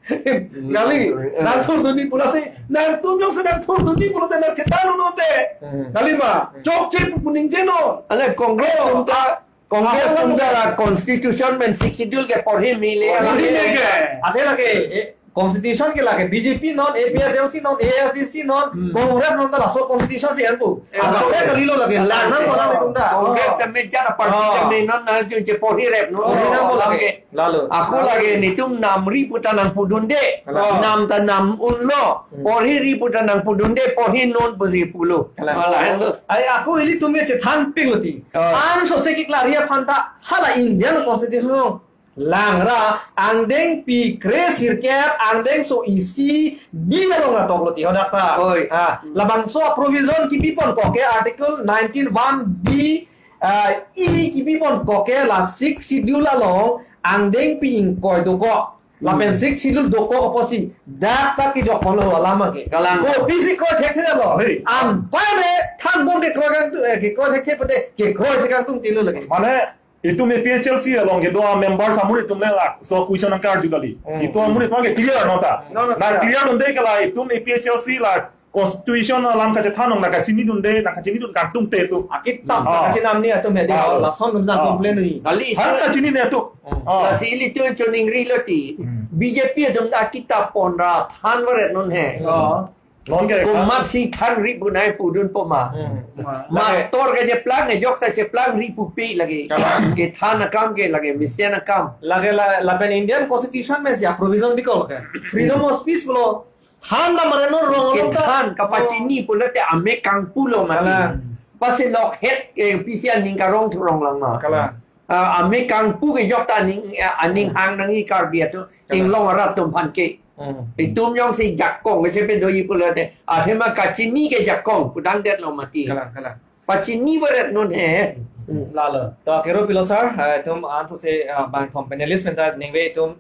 Kali, hmm, nangthurdunji pu lasi, nangtum jongsi nangthurdunji pulote nangchethan un'e te. Hmm. Kali ma, hmm, chokche pu ningjenon. Ale Congress, oh, atum ta, Congress, ah, atum ta la constitution pen Sixth Schedule ke porhi mile. Porhi mile ke. Athe lake, eh, constitution ke lake B J P non, A P H L C non, A I C C non, hmm, Congress non ta laso constitution si enpu. Eh, agak, oh, le kalilo lake, lang nangpo nangtum ta. Congress ta mejat aparty, oh, ta me non nangchunche porhi rep non. Porhi nangpo lake. Lalo. Ako lake netum namri pu ta nangpudunde. Lalo. Nam ta nam unlo. Hmm. Porhiri pu ta nangpudunde, porhi non pusi pulo. Lalo. Malah lo. Ai ako ilitum ke chethanpiklo ti. Oh. An sose keklari aphan ta hala Indian Constitution lo. Langra angdeng pi kre sirkep angdeng so isi di along atoklo ti hadak ta. Oi. Ah, labangso provision kipipon kok ke Article nineteen one B, ah, E kipipon kok ke la Sixth Schedule along angdeng pi ingkoi dokok. Lapen, hmm, Sixth Schedule dokok apotsi dak ta kejokponlo alam ke. Kalang. Kopisi kroi thekthelo. Hei. Anpar le thanbom ke kroi kangtung, eh, ke kroi thekthe pute ke kroisi kangtungtilo lake. Mane itum A P H L C along kedo a member amonit atum le laso question nangkarju kali. Hmm. Itum amonit atum ke clear non ta. Non, non, nang clear, clear dunde ke la itum A P H L C la constitution alam kachethan nang nangkachinidunde, nangkachinidun kangtungte tu. Akitap, ah, nangkachinamji atum hedi, ah, lason atum ta, ah, complain ri. Kali, han isi kachinine tu. Hmm. Ah. Lasi ilitum choningrilo ti. Hmm. B J P atum ta akitap pon ra thanvaret non he. Ah. Non ke komat si thanri pu nangpudun po ma. Hmm. Ma. Master kecheplang, kejok ta cheplang ri pupi lake. Kalang. Kethan akam ke lake, mesen akam. Lake la, lapen Indian Constitution pensi a-provision bikok ke. Freedom of speech pulo. Han ta mare non rong along ta. Kethan kapachini pulote amek kangpulo mati. Kalang. Pasi lok het ke pisi aning karong thurong lang ma. Kalang. Ah, amek kangpu kejok ta aning, ah, aning hang nangji Karbi atum, Kalang. Inglong arat atum aphan ke. Hmm. Itum jongsi jakong, kese pedoji pulote, athema kachini ke jakong, pudang detlo mati. Kalang, kalang. Pachini varet non he. Hmm, lalo. To akero pilo sir, ah, itum ansose, ah, bangthom panelist pen ta ningve itum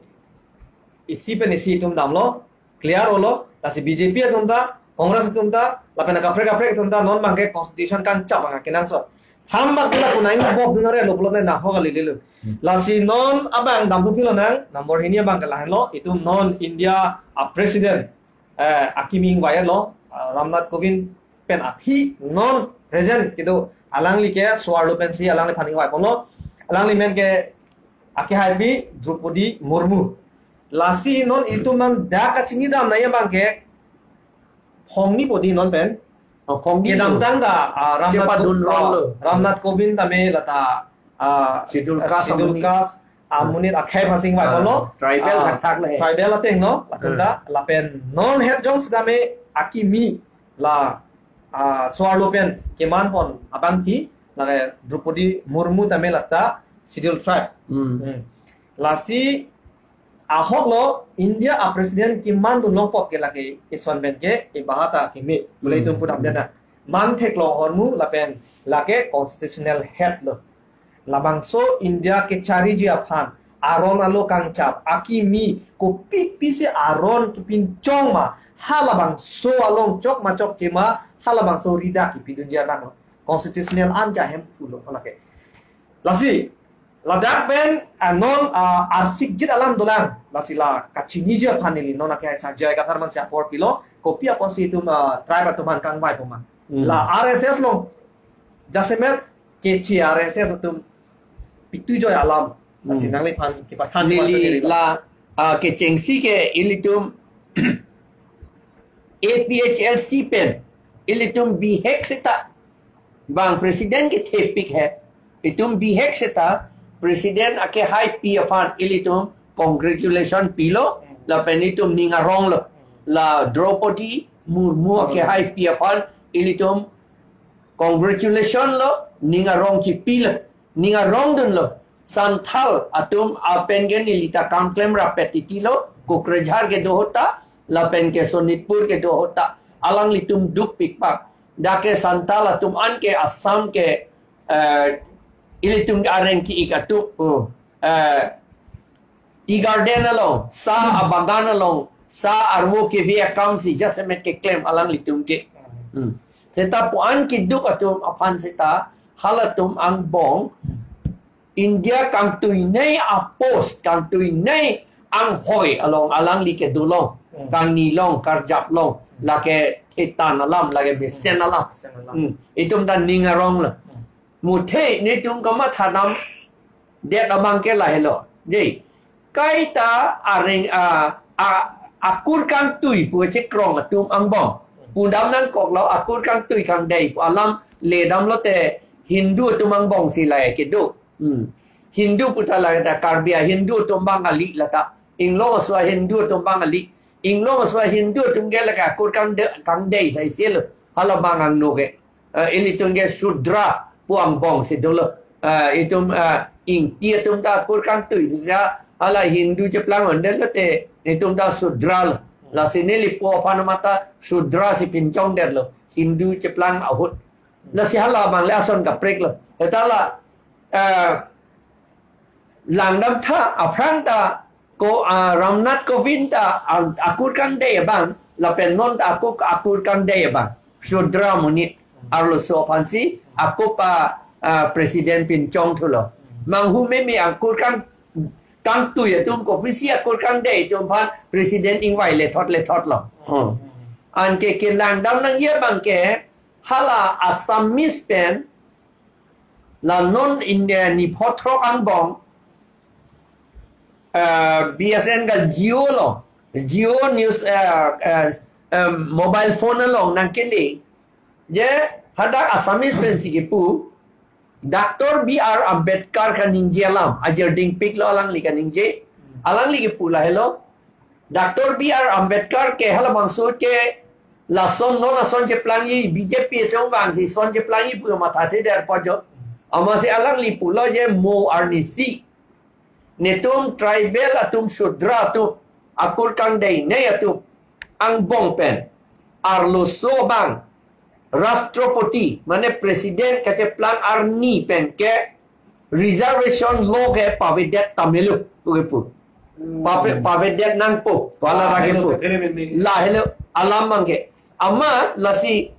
isi pen isi itum damlo, clear olo, lasi B J P atum ta, Congress atum ta, lapen kaprek kaprek atum ta, non abangke constitution kangchap abang kenangsot. Thambak ke lapu nangji bok dun are lo pulote nahok kali lelo. Hmm. Lasi non abang damthu pilonang, number hini abang ke lahenlo, itum non India a-president, eh, akimi ingvai lo, ah, Ramnath Kovind pen aphi non present kedo alangli ke so-arlo pensi alangliphan ingvai ponlo, alangli amen ke akehaipi Droupadi Murmu. Lasi non itum nangdak kachinidam nangji abangke phongni po di non pen. Oh, phongni kedamtang ta, ah, Ramnath Ko-, Chepadun rong lo. Ah, Ramnath Kovind tame lata, ah, Schedule ah, Caste Schedule amonit. Caste amonit akhei aphansi ingvai ponlo. Ah, tribal Ah, athak le. Tribal ateng lo, latum ta, Hmm. lapen non het jongsi tame akimi la, ah, so-arlo pen keman pon abangpi, lake Droupadi Murmu tame lata Schedule Tribe. Hmm. Hmm. Lasi ahok lo India a-president keman dun longpok ke lake ison pen ke ibaha ta keme. Pule Hmm. itum pudam dena. Man theklong ahormu lapen lake constitutional head lo. Labangso India kechariji aphan aron alo kangchap, akimi kopi pisi aron kepinchong ma, halabangso along chok ma chokche ma, halabangso rida kepidunji anak lo. Constitutional an ke ahem pulo lake. Lasi, ladak pen, ah, non, ah, arsikjit alam dolang, lasi la kachiniji aphan neli non akehai Sanjay Kathar mansi apor pilo, kopi apotsi itum, ah, tribe atum aphan kangvai po ma. Hmm. La R S S lo, jasemet keche R S S atum pitujoi alam, lasi Hmm. nangliphan kepathan Neli kepathan la, ah, kechengsi ke ilitum A P H L C pen, ilitum bihek seta, bang president kethepik he, itum bihek seta, president akehaipi aphan ilitum congratulation pilo, lapen itum ning arong lo, la Droupadi Murmu akehaipi aphan ilitum congratulation lo, ning arong chipi lo, ning arong dunlo. Santhal atum apen ke neli ta kangklem rapet titi lo, Kokrajhar kedo ahut ta, lapen ke Sonitpur kedo ahut ta, alanglitum dukpik pak. Dak ke Santhal atum an ke Assam ke, eh, ilitum ke areng ki-ik atum, oh, eh, tea garden along, sa abagan along, sa arvo keve akam si jasemet keklem alanglitum ke. Hmm. Seta pu-an keduk atum aphan seta halatum angbong India kangtuinei a-post, kangtuinei anghoi along alangli kedo long, Hmm. kangni long, karjap long, lake thetan alam, lake mesen alam. Mesen alam. Hmm. Itum ta ning arong lo. Hmm. Muthe netum kamathadam det abang ke lahelo. Dei. Kaita areng a, a, akur kangtui pu chekrong atum angbong. Pudam nangkoklo akur kangtui kangdei pu alam ledam lote Hindu atum angbong si lahei kedo. Hmm. Hindu puta lata Karbi a-Hindu atum Bangali lata. Inglong asua Hindu atum Bangali. Inglong asua Hindu atum ke lake akur kangde-, kangdei sai selo. Hala bang angno ke. Eh, ilitum ke Shudra pu angbong si dolo. Eh, itum, eh, Ingti atum ta akur kangtui. Ya, hala Hindu cheplang ondet lote, itum ta Shudra lo. Lasi neli po aphan mata Shudra si pinchong detlo. Hindu cheplang ahut. Lasi hala bang le ason kaprek lo. Eta la, eh, langdam tha aphrang ta ko, ah, Ramnath Kovind ta, ah, akur kangdei abang, lapen non ta ako akur kangdei abang. Shudra amonit arloso aphansi ako pa, ah, president pinchong thulo. Manghu meme akur kang, kangtui atum kopisi akur kangdei atum aphan president ingvai lethot lethot lo. Hmm. Anke kelangdam nangji abang ke hala Assamese pen la non India ni photrok angbong, eh, B S N L ka Jio lo, Jio News, eh, eh, em, mobile phone along nangkele. Je hadak Assamese pensi kipu, Doctor B R Ambedkar kaningje alam, ajirdingpiklo alangli kaningje. Alangli kipu lahelo. Doctor B R Ambedkar ke halabangso ke lason non ason cheplangji, B J P atum vangsi son cheplangji pu mathathe der pojo. Amatsi alangli pulo je mo arnisi, netum tribal atum, Shudra atum, akur kangdei nei atum angbong pen arloso abang Rashtrapati, mane President kacheplang arni pen ke reservation law ke pavedet tamelo pu kipu. Pave-, pavedet nangpo, pala Ah, lagi hello, pu. Hello, hello. Lahelo alam abang ke. Amat lasi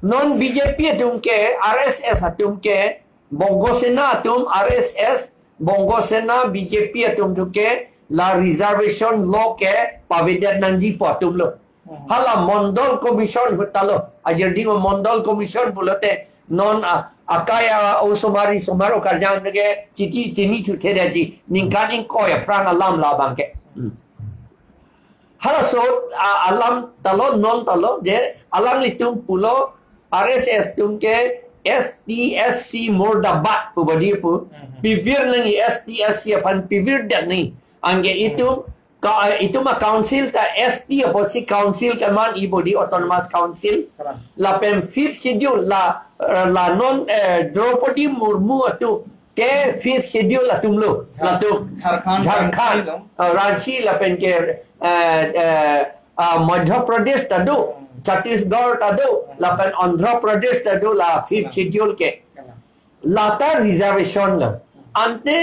non B J P atum ke, R S S atum ke, Bongo Sena atum, R S S, Bongo Sena, B J P atum atum ke la reservation law ke pavedet nangji pu atumlo. Hmm. Hala Mondol Commission ahut talo. Ajirding Mondol Commission pulote non a-, akai a-osomar osomar okarjang ke chiti chinithu thedaji ningkan ingkoi aphrang alam labang ke. Hmm. Halaso a-, alam talo, non talo, je alanglitum pulo R S S atum ke S T S C murdabad pu bodi pu. Mhm. Pivir nangji, S T S C aphan pivirdet nangji. Anke itum ka, itum a-council ta S T apotsi council keman, e bodi Autonomous Council. Kalang. Lapen fifth schedule la, la non, eh, Draupadi Murmu atum ke fifth schedule atumlo. Jhar-, latum. Jharkhand, Jharkhand, Ranchi lo. Ah, Ranchi lapen ke, eh, eh, ah, Madhya Pradesh ta do, Hmm. Chhattisgarh ta do, Hmm. lapen Andhra Pradesh ta do la fifth Hmm. schedule ke. Hmm. Lata reservation lo. Hmm. Ante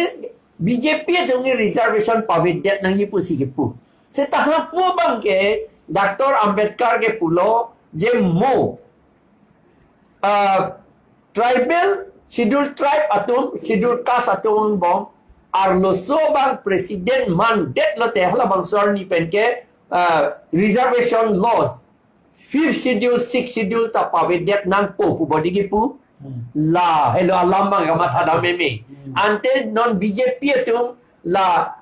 B J P atum ke reservation pavedet nangji pusi kipu. Seta hapu abang ke Doctor Ambedkar ke pulo je mo ah, tribal, schedule tribe atum, schedule caste atum angbong arloso abang president mandet lote halabangso arni pen ke, ah, reservation laws, fifth schedule, sixth schedule ta pavedet nangpo pu bodi kipu. Hmm. Lahelo alam abang kamatha dam meme. Hmm. Ante non B J P atum la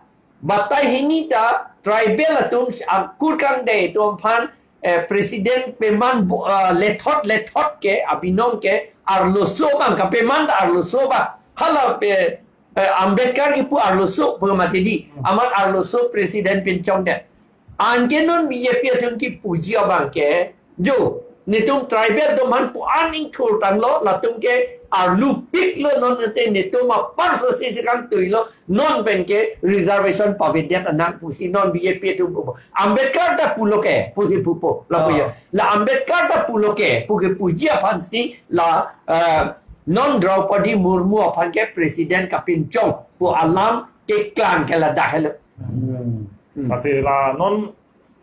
batai hini ta tribal atum akur kangdei atum aphan, eh, president peman bo-, ah, lethot lethot ke abinong ke arloso abang kapeman ta arloso abang. Hala pe, eh, Ambedkar kipu arloso pu mati di. Hmm. Amat arloso president pinchongdet. Anke non B J P atum kipuji abang ke, jo, netum tribal atum aphan pu an ingthur tanglo, latum ke arlupiklo, non ante netum apar sosi si kangtuilo, non pen ke reservation pavedet nang pusi non B J P atum pupo. Ambedkar ta pulo ke, pusi pupo, lapu Ah. ya. La Ambedkar ta pulo ke, pu kipuji aphansi la, eh, non Draupadi Murmu aphan ke president kapinchong pu alam keklang ke ladak helo. Hmm. Hmm. Lasi la non,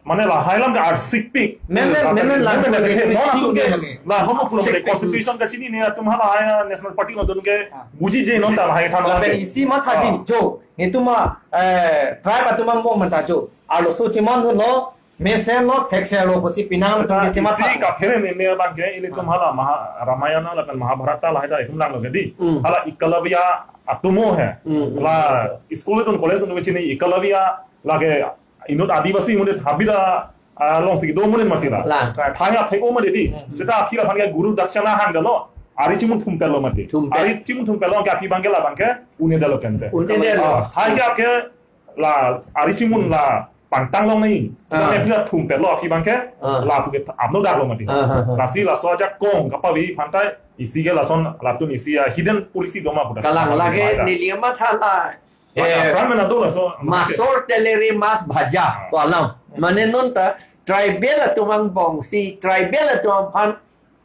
mane lahai alam ke arsik pik. Meme, La meme, la, meme, meme, meme, meme, non atum ke, meme. La non pulo Arsik mane pik. Constitution kachinine atum halahai National Party atum ke Ah. buji je non ta lahai than Lapen alam ke. isi mathaji Ah. jo. Netum a, eh, tribe atum angbong manta jo. Arloso chimandunlo, mesenlo, thekserlo pusi pinang Seta atum ke chimatha. isi kaphere meme abang ke, ilitum Ah. hala Maha-, Ramayana lapen Mahabharata lahai ta itum langlo ke di. Hmm. Hala Ekalavya atomo he. Hmm, hmm. La school atum college atum chini Ekalavya lake inut Adivasi amonit habida, ah, alongsi kedo amonit mati la. La. Thang athek-o mati di. Hmm. Seta aphi la aphan ke guru dakshana hangdalo. Ari chimun thumpetlo mati. Thumpet. Ari chimun thumpetlo ke aphi abang ke la abang ke unedetlo kente. Unedetlo. Ah, hai ke aphi ke la ari chimun la pangtang long nai. Seta Ah. aphi la thumpetlo aphi abang ke Ah. lapu ke apno daklo mati. Ah, ah, ah. Lasi laso ajakong kapave aphan ta isi ke lason latum isi a hidden policy doma puta. Kalang lake Laida. neli matha la Eh, Mane, apran mena do laso. Masor telere mas bhaja, Ah. pu alam. Mane non ta tribal atum angbong si tribal atum aphan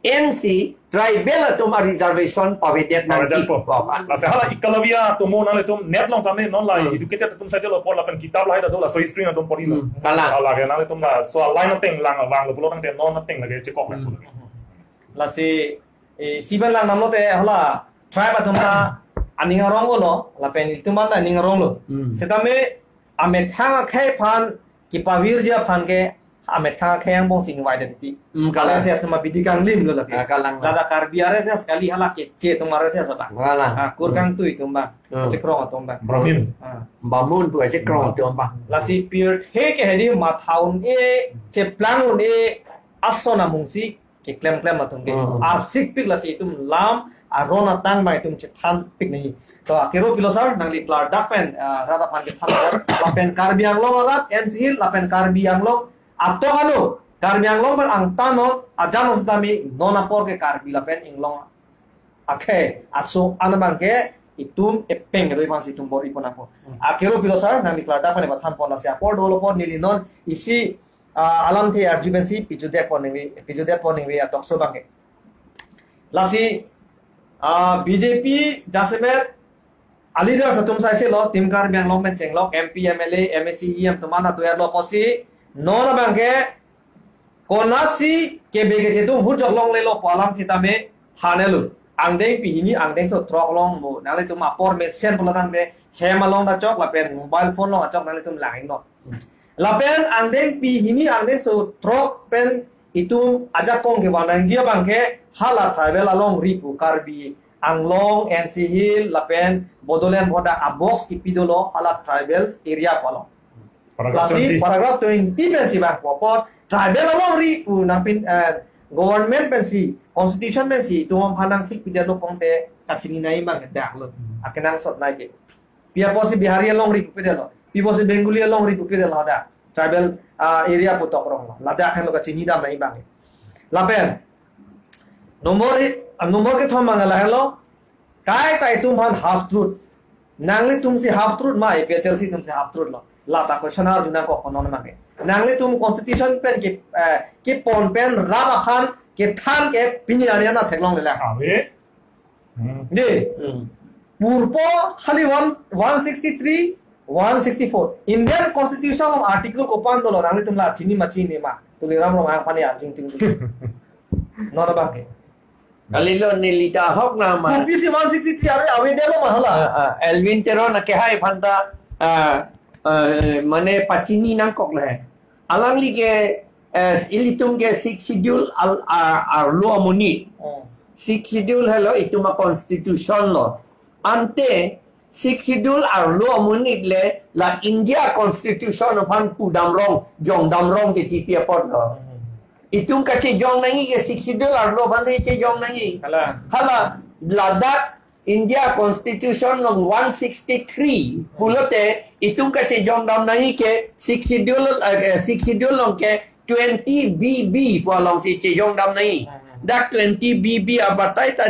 N C tribal atum a reservation pavedet nangji. Pavedet po. Pu alam. Lasi hala Ekalavya atomo nanglitum net along tame non la Hmm. educated atum side lo pon lapen kitab lahai ta do laso history atum porilo. Hmm, kalang. Lake nanglitum laso line ateng lang vanglo pulo tangte non ateng lake chekok Hmm. lang. Lasi, eh, isi pen lang namlo te hala tribe atum ta aning aronglo, lapen ilitum an ta aning aronglo. Hmm. Setame amethang akhei aphan kipavirji aphan ke amethang akhei angbong si invited pi. Hmm, kalang. R S S atum abidi kanglimlo lake. Ah, kalang. Ladak Karbi R S S kali, hala Keche atum R S S abang. Kalang. Ah, kur Hmm. kangtui atum abang. Hmm. Chekrong atum abang. Brahmin. Ah. Bamun pu achekrong atum abang. Lasi pirthe ke hedi matha un-e, cheplang un-e, ason amungsi keklem klem atum ke. Hmm. Arsik pik lasi itum lam aron atang ma itum chethan pik nahi. To akero pilo sir, nangli klardak pen, ah, rat aphan kethan lapen Karbi Anglong arat, N C Hills lapen Karbi Anglong atok ano, Karbi Anglong pen angtan non, ajan non setame non apor ke Karbi lapen Inglong akhei aso an abang ke itum epeng kedoi aphansi itum bor-i pon ako. Hmm. Akero pilo sir, nangli klardak pen epathan pon lasi apor dolo pon neli non isi, ah, alamthe arju pensi pijudek pon ningve, pijudek pon ningve atok so abang ke. Lasi, ah, B J P jasemet a leaders atum saise lo, Team Karbi Anglong pen chenglok, M P, M L A, M A C, E M atum an atoya lo pusi, non abang ke, konatsi kebe keche atum hurjok longlelo pu alam sitame thanelo. Angdeng pihini angdengso throk along mo, nanglitum apor mesen pulo tangte, hem along ta chok, lapen mobile phone along ta chok, nanglitum lang-iknon. Lapen angdeng pihini angdengso throk pen itum ajakong kevan nangji abang ke hala tribal alongri pu Karbi Anglong, N C Hills, lapen Bodoland boda a-box kipi dolo hala tribal area pu along. Paragraph Lasi twenty. Paragraph twenty pensi bang pu apot tribal alongri pu nangpin, eh, government pensi, constitution pensi itum aphan nangthik pidetlo pute kachini nangji abang ke dak lo. Hmm. Akenangsot nai ke. Pi apotsi Bihari alongri pu pidetlo. Pi apotsi Bengali alongri pu pidetlo hadak. Tribal, ah, area pu tok rong lo. Ladak henlo kachini dam nangji abang. Lapen. Number i-, ah, number kethom abang lahenlo. Kaita itum aphan half truth. Nanglitumsi half truth ma, A P H L C atumsi half truth lo. Lata question arju nangkok konon abang ke. Nanglitum constitution pen ke, eh, kepon pen rat aphan kethan ke pini arni an theklonglelang. Ave. Hmm. Dei. Hmm. Purpo hali one, one sixty-three, one sixty-four. Indian Constitution along article kopan dolo nanglitum la chini ma chini ma. Tuliram Ronghang aphan arjung ting ting. Non abang ke. Kalilo neli ta ahok na ma. Kopisi one sixty-three ave, avedetlo ma hala. Ah, ah, Elwin Teron akehai aphan ta, ah, ah, mane pachini nangkok le. Alangli ke, eh, ilitum ke Sixth Schedule al-, a-, arlo amonit. Hmm. Sixth Schedule helo itum a-constitution lo. Ante Sixth Schedule arlo amonit le la India Constitution aphan pudam rong, jongdam rong ke tipi apot lo. Hmm. Itum kachejong nangji ke Sixth Schedule arlo aphan si chejong nangji. Hala. Hala, ladak India Constitution along one sixty-three pulote itum kachejongdam nangji ke Sixth Schedule, eh, Sixth Schedule along ke twenty B B pu alongsi chejongdam nangji. Dak twenty B B abatai ta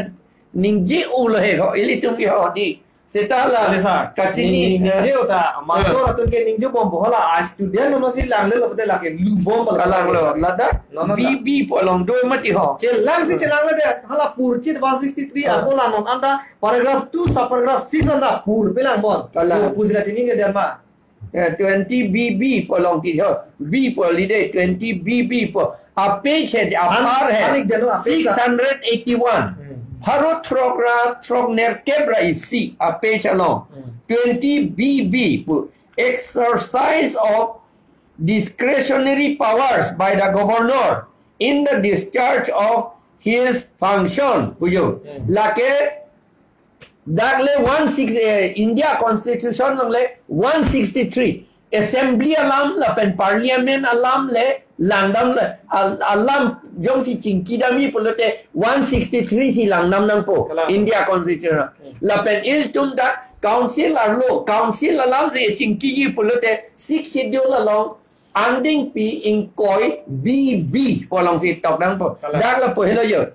ningje-o lo he ho, ilitum ke ho dei. Seta la Alisa, kachini, ni, ni, ningje-o ta, eh, master atum ke ningjebom pu hala, a student no si langlelo pute lake lubom pala. Kalanglo, ladak No, no, no. B B pu along do mati ho. Chelangsi chelangledet, hala purchit one sixty-three, ah, article along anta paragraph two, subparagraph six anta pur pelang bon. Kalang. Do pusi kachini ke derma. Eh, twenty B B pu along ti ho. B pu alide, twenty B B pu. A page hai, a An-, par hai. Anik deno a page ta. Six hundred eighty-one. Hmm. Pharo throk ra, throk nerkep ra isi, a page along. Hmm. Twenty B B pu. Exercise of discretionary powers by the governor in the discharge of his function. Pujo. Hmm. Lake, dak le one six, eh, India Constitution along le one sixty-three. Assembly alam lapen Parliament alam le langdam le al-, alam jongsi chingkidamji pulote one sixty-three si langdam nangpo. Kalang. India Constitution. Hmm. Lapen ilitum dak Council arlo, Council alam si chingkiji pulote Sixth Schedule along angdengpi ingkoi B B pu alongsi tok nangpo. Kalang. Dak lapu helo jo.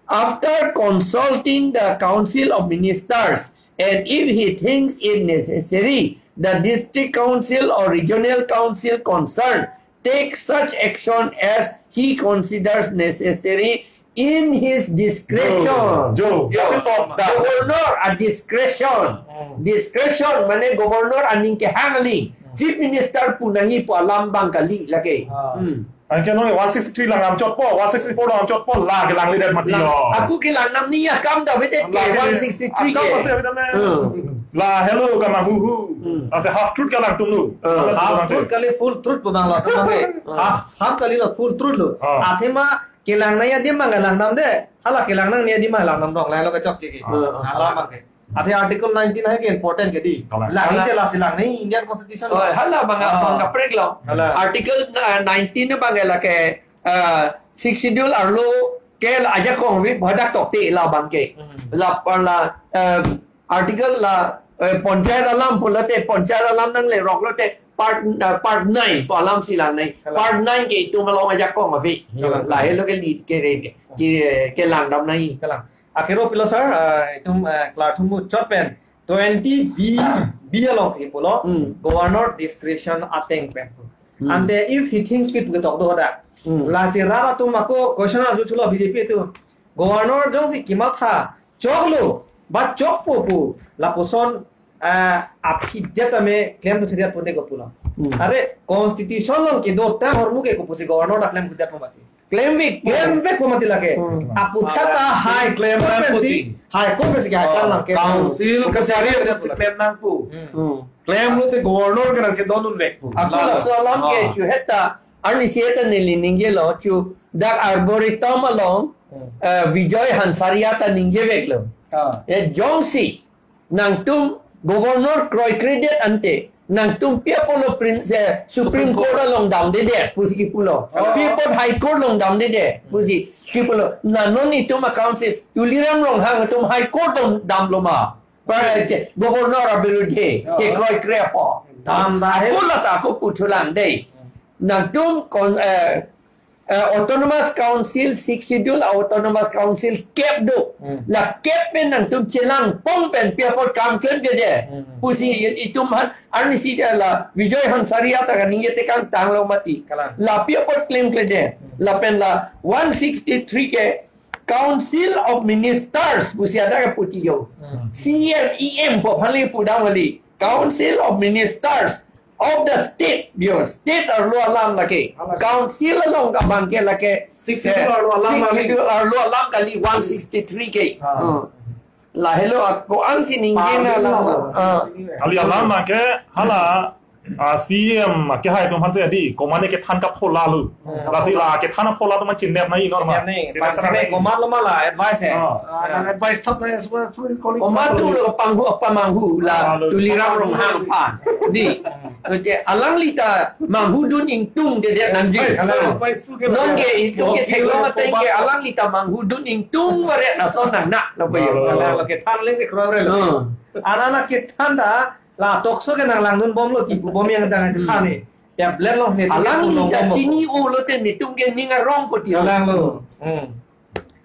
After consulting the Council of Ministers, and if he thinks it necessary, the District Council or Regional Council concerned take such action as he considers necessary in his discretion. Jo, jo, jo. Kasi tok dak. Governor a discretion. Hmm. Discretion mane governor aning kehang kali. Hmm. Chief Minister pu nangji pu alam abang kali lake. Ah. Hmm. Anke non one sixty-three langdam chotpo, one sixty-four langdam chotpo, la kelangledet mati. Lang, lo. Ako kelang nam ni akam ta avedet ke. Lake one sixty-three akam ke. Pasi avedet ne. Hmm. La helo kama hu hu. Hmm. Ase half truth kelangdunlo. Hmm. Half truth kali full truth pu abang lo, tum abang ke. Hmm. Half, half kalilo, full truth lo. Hmm. Athema kelang nangji adim abang langdamde. Hala kelang nangji adim abang langdam rong, langlo kechokche ke. Hmm. Hala abang ke. Athe Article nineteen hai ke important ke dei. Kalang. Langji te lasi lang nangji Indian Constitution. Oh, hala abang, ah, ason kaprek lo. Hala. Article, uh, nineteen abang lake ah, Sixth Schedule arlo ke la ajakong ave, hadak tokte la abang ke. Hmm. La, la, eh, article la, eh, panchayat alam pulote, panchayat alam nanglerok lote, part, eh, part nine pu alam si lang nai. Kalang. Part nine ke itum along ajakong ave. Kalang. Lahelo ke lead ke re ke, ke, kelang dam nai. Kalang. Akero pilo sir, eh, itum, eh, klarthu muchot pen twenty B, B alongsi pulo, Hmm. Governor discretion ateng pen pu. Hmm. Ante if he thinks fit pu ketok do hadak. Hmm. Lasi rat atum ako question arjuthulo B J P atum. Governor jongsi kematha choklo, ba chokpo pu, lapuson, eh, aphi det ame klemthu thedet ponte ko pulo. Hmm. Are constitution along kedo ta ahormu ke kopusi governor ta klemthu det po mati. Klemvek. Klemvekpo mati lake. Hmm. Aputhak ta High Court pensi, High Court pensi ke High Court lang ke. Council kachari ada si klem nangpo. Hmm. Hmm. Klem lote governor ke nangchedondunvekpo. Ako laso alam ke Ah. chu heta, arnisi heta neli ningjelo chu, dak Arboretum along, Hmm. eh, Vijay Hansaria ta ningjeveklo. Ah. Eh, jongsi nangtum governor kroikredet ante, nangtum pi apotlo prin-, eh, Supreme Court along damdedet pusi kipulo. Oh. Pi apot High Court along damdedet pusi kipulo. La non itum a-council, Tuliram Ronghang atum High Court along damlo ma? Pra-, eh, governor abirudhe, Oh. kekroikre apot. Dam, dam. Ako lata ako puthulang dei. Nangtum kon-, eh, eh, Autonomous Council, Sixth Schedule, Autonomous Council kep do. Hmm. La kep pen nangtum chelangpon pen pi apot kam klemkledet. Hmm. Pusi itum aphan, arnisi la Vijay Hansaria ta kaningje tekang tanglo mati. Kalang. La pi apot klemkledet. Hmm. Lapen la one sixty-three ke Council of Ministers pusi ada ke putiyo. Hmm. C M, E M pu aphan le pudam kali. Council of Ministers of the state, dio, state arlo alam lake. Alam. Council along abang ke lake. Sixth Schedule arlo alam Sixth kali. Schedule arlo alam kali one sixty-three ke. Ah. Hmm. Lahelo ako-an si ningje Parliament na la. Alam. Ah. Kali alam abang ke hala, ah, C M kehai atum aphan si adi, komatne kethan kaphola lo. Hmm. Lasi la kethan aphola atum chinnep nai normal. Chinnep nai. Chinnep Parliament sana nai. Komatlo ma la advice eh. Ah. Ah, nang advice thap nai semua pun kali. Komat atum lo panghu apa manghu la Ah, lo. Tuliram Ronghang aphan. Di. Oke, alangli ta manghudun ingtungdedet nangji. Advice, advice tu ke Non ke mana? Itum ke Oke, theklong ateng ke komat. Alangli ta manghudun ingtung varet lason nangnak lapu yo. Halo. Ala lo kethan le si kro re lo. Hmm. Ana na kethan ta la tokso ke nanglangdun bomlo ti bomjang tang si than ni. Ya blen long si ni Alangli ta chini-o lote netum ke ning arong ko ti. Alang lo. Hmm.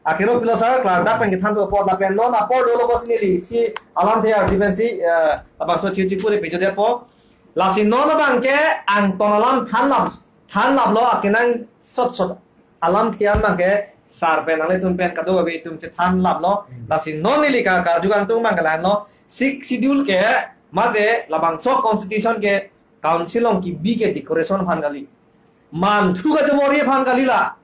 Akero pilo sir, klardak pen kethan do apot lapen non apor dolo ko si neli si alamthe ardi pensi, eh, labangso chichi pure pejo depo. Lasi non abang ke angton alam thanlap, thanlaplo akenangsot sot alamthe an abang ke sar pen nanglitum pen kadokave itum chethanlaplo. Hmm. Lasi non neli ka karju kangtung abang ke la-anlo. Sixth Schedule ke mate labangso constitution ke Council along kebi ke decoration aphan kali. Manthu kachobori aphan kali la.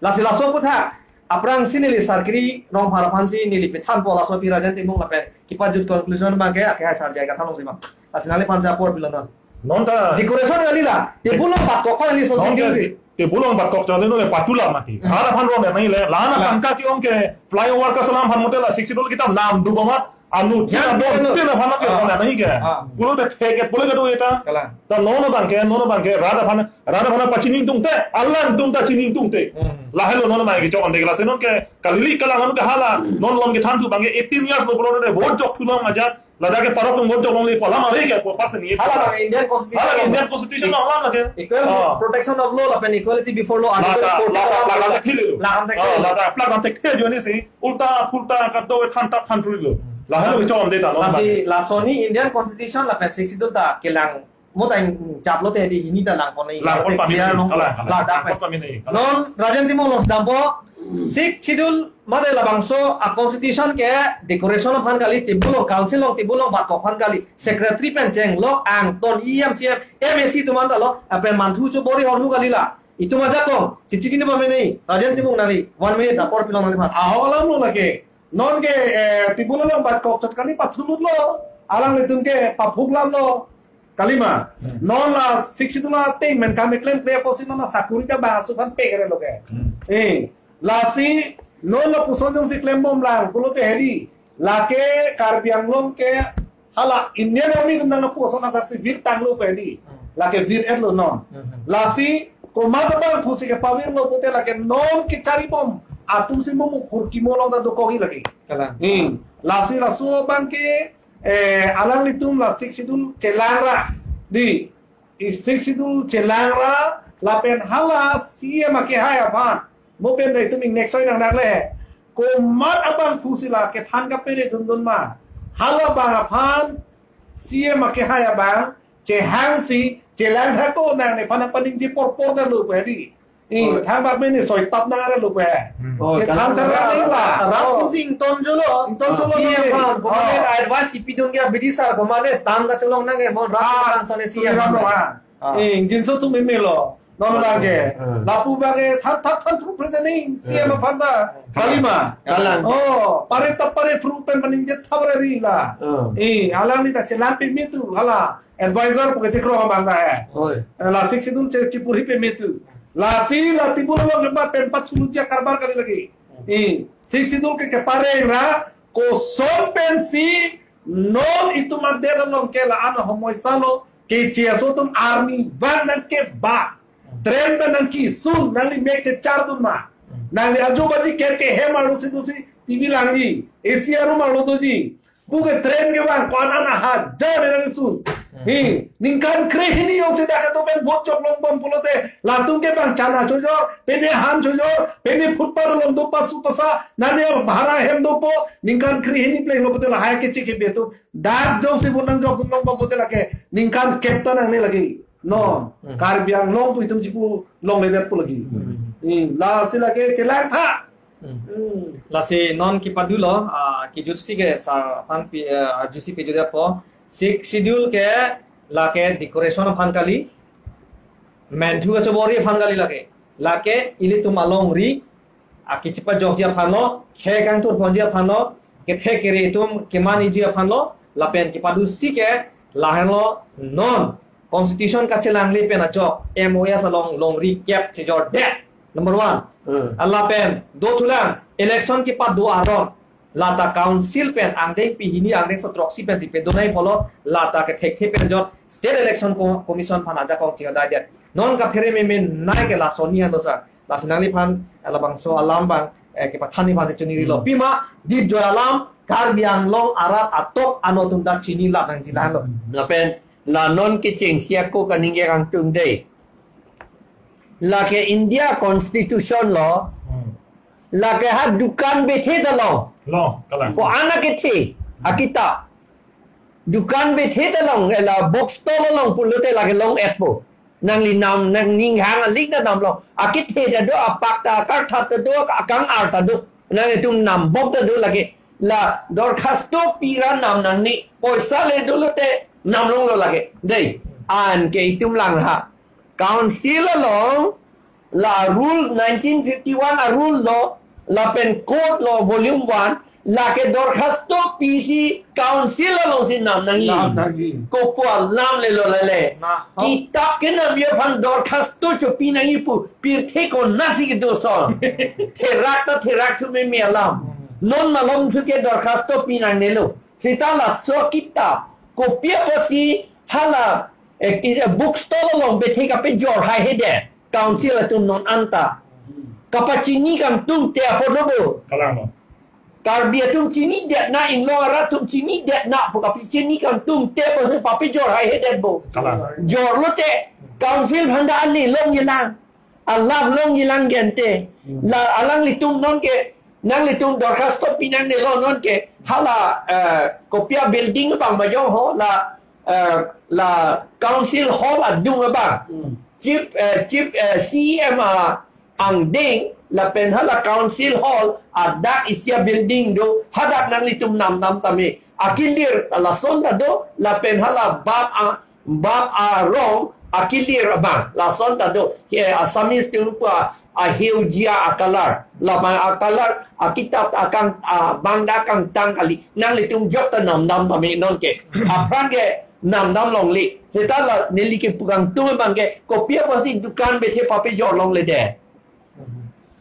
Lasi laso aputhak aphrangsi neli Sarkiri Rongphar aphansi neli pethanpo laso pi Rajen Timung lapen kipajut conclusion abang ke akehai sar jai kathan longsi abang. Lasi nangliphan si apor pilo non. Non ta Decoration kali la. Table along batkok aphan kali so Non singkir ke ri. table along batkok chale non le patula mati. Hmm. Hala aphan rong nai le. Lana La. tangka ke-ong ke flyover kaselam aphan mote la Sixth Schedule kitab nam du bomat. Anu, Ya, tina bon, ya, no. tina phanak ya, Ah. phanak nahi ke. Ah. Pulo te thek, pulo ke do eta. Kalang. Ta non abang ke, non abang ke, rat aphan, rat aphan pachini tungte, alanglitum ta chini tungte. Hmm. Lahelo non abang ke chokon de la se non ke, kalili kalang anu ke hala, non lom kethan tu abang ke eighteen years lo pulo de vote jok thu long aja, ladak ke parok tung vote jok longle pu alam ave ke, pu pas ni. Hala abang Indian Constitution. Hala Indian Constitution lo alam lake. Equal Ah. protection of law, lapen equality before law, Article Lata, fourteen lata, alam lata lake. thili lo. Lakan thek Ah, thili. lata, plak kan thek thek jo ni si. Ulta, pulta, kadokave than tap than thurilo. Lahelo chom de ta, non Lasi, abang. lasoni Indian Constitution lapen Sixth Schedule ta kelang mo ta chaplo te di hini ta langpon nai. Langpon Te pamit clear nai, long. kalang, kalang. Ladak Langpon pe. pamit nai, kalang. Non Rajen Timung along dampo, Sixth Schedule mate labangso a-constitution ke decoration aphan kali, table along, council along, table along batkok aphan kali, secretary pen chenglok, angton E M, C M, M A C atum an ta lo, apen manthu chobori ahormu kali la. Itum ajakong, chichi kini ba mene, Rajen Timung nangli, one minute, apor pilong nangliphan. Ahok alam lo lake. Non ke, eh, table along batkok chot kali pathulutlo. Alanglitum ke paphuklaplo. Kalima. Hmm. Non la Sixth Schedule ateng pen kam klemkle apotsi non la sakuri ta bang asu aphan pekre lo ke. Hmm. Eh, lasi non lapuson jongsi klembom lang, pulote hedi. Lake Karbi Anglong ke hala Indian Army atum nangpu ason athak si vir tanglo pu hedi. Hmm. Lake vir-etlo non. Hmm. Lasi Komat abang pusi kepavirlo pute lake non kecharibom atum si mo mukhur kimo along ta dokok-i lake. Kalang. Hmm. Lasi laso abang ke, eh, alanglitum la Sixth Schedule chelang ra. Dei, i Sixth Schedule chelang ra, lapen hala C M akehai aphan. Mo pen ta itum ingnek soi nang nakle. Komat abang pusi la kethan kapere dundun ma. Hala abang aphan C M akehai abang chehangsi chelang thako nang nephan nangpaningje porpor ta lo pu dei. I, oh, thangbak mene soi tap nang ara lo pu. Hmm. Oh, chethan kalang, sa ra la. Rat, rat, oh, sing ton jolo. Ton jolo. C M lo. Aphan, oh, komat advice kipidun ke abidi sar komat tam kachelong nang ke mon rat, ah, tang sone C M Tuliram Ronghang. Ah. Eh, jinso atum meme lo. Non abang ke. Hmm. Lapu abang ke thap thap than thru president C M, hmm, aphan ta. Kali ma. Kalang. Oh, pare tap pare phru pen paningje thap ra ri la. Hmm. Eh, alangli ta chelang peme tu hala advisor pu kechekro abang ta he. Oi. Eh, la Sixth Schedule che chipurhi peme tu. Lasi la table along kebat pen pat suluja karbar kali lake. Eh, Sixth Schedule ke kepareng ra koson pensi non itum adet along ke la-an ahomoisa lo, keche aso atum arni abang nangkep ba. Train abang nangkisun, nangli mek chechar dun ma. Nangli ajo baji kep ke hem arlo si dosi T V langji, A C arum arlo doji. Pu ke train ke abang ko-an an ahajar le nangkisun. Hi, ningkan krehini jongsi dak kedo pen vote chok longbom pulote, latum ke abang chana chojor, pine han chojor, pine footpath along do pasu pasa, nane bhara hem dopo, ningkan krehini plenglo pute lahai keche kebe atum dak jongsi vote nangjok longbom pute lake ningkan kep ta nangne lake. Non, hmm, Karbi Anglong pu itum chipu longledet pu lake. Hmm. Hmm, lasi lake chelang tha. Hmm. Hmm. Lasi non kipadu lo, ah, kijutsi ke sar aphan pi, ah, jutsi pejut apo. Sixth Schedule ke lake decoration aphan kali. Menthu kachobor-i aphan kali lake. Lake ilitum alongri, ah, kechepajokji aphan lo, khei kangthur ponji aphan lo, kethe kere atum kemaniji aphan lo, lapen kipadusi ke lahenlo non Constitution kachelangle pen ajok M O S along longri kep chejordet. Number one. Hmm. Lapen dothulang election kepado aron lata council pen angdeng pi hini angdeng sotroksi pensi pedonai pulo, lata kethekthe pen jot State Election Co-, Commission aphan ajakong chingdaidet. Non kaphere memenei ke lason ni ando sa. Lasi nangliphan labangso alam abang, eh, kepathan ni aphan si chuniri lo. Hmm. Pima, dipjoi alam, Karbi Anglong arat atok ano atum dak chini lap nangjilan lo. Hmm. Lapen, la non kechengsi ako kaningje kangtung dei. Lake India Constitution lo, hmm, lake ha dukan bethe ta long. Long, kalang. Ko-an akethe, akitap. Dukan bethe ta long, ela bookstall along pulote lake long-etpo. Nangli nam, nangning hang alik ta nam long. Akethe ta do, apak ta, akartha ta do, akang-ar ta do. Nanglitum nam bok ta do lake. La dorkhasto pira nam nangne. Poisa le dolote nam longlo lake. Dei, anke itum lang ha. Council along, la rule nineteen fifty-one a rule lo, lapen code lo volume one, lake dorkhasto pisi council alongsi nam nangji. Nam nangji. Kopu alam le lo lele. Na, ho. Kitap kenamji aphan dorkhasto chopi nangji pu pirthe konatsi kedo ason. Therak ta therak thu meme alam. Non malom thu ke dorkhasto pi nangnelo. Seta laso kitap kopi apotsi hala, eh, ki-, eh, bookstall along bethe kapejor haihedet. Council atum non anta. Kapachini kangtung te apor lo bo. Kalang lo. Karbi atum chinidet na, Inglong arat atum chinidet na pu kapachini kangtung te apotsi papejor haihedet bo. Kalang. Jorlote council aphan ta ale longjilang. Alap longjilang gente. Hmm. La alanglitum nonke, nanglitum dorkhasto pi nangnelo nonke. Hala, eh, kopi a building abang majong ho, la, eh, la council hall adung abang. Hmm. Chief, eh, chief, eh, C E M a angdeng, lapen hala council hall adak isi a building do, hadak nanglitum namdam tame. Akilir lason ta do, lapen hala bap a, bap arong akilir abang. Lason ta do. He Assamese atum pu a, aheujia a colour. Labang a colour, akitap akang, abang dak kangtang kali. Nanglitum jok ta namdam tame nonke. Aphrang ke namdam longle. Seta la neli kepu kangtung abang ke, kopi apotsi dukan bethe papejor longledet.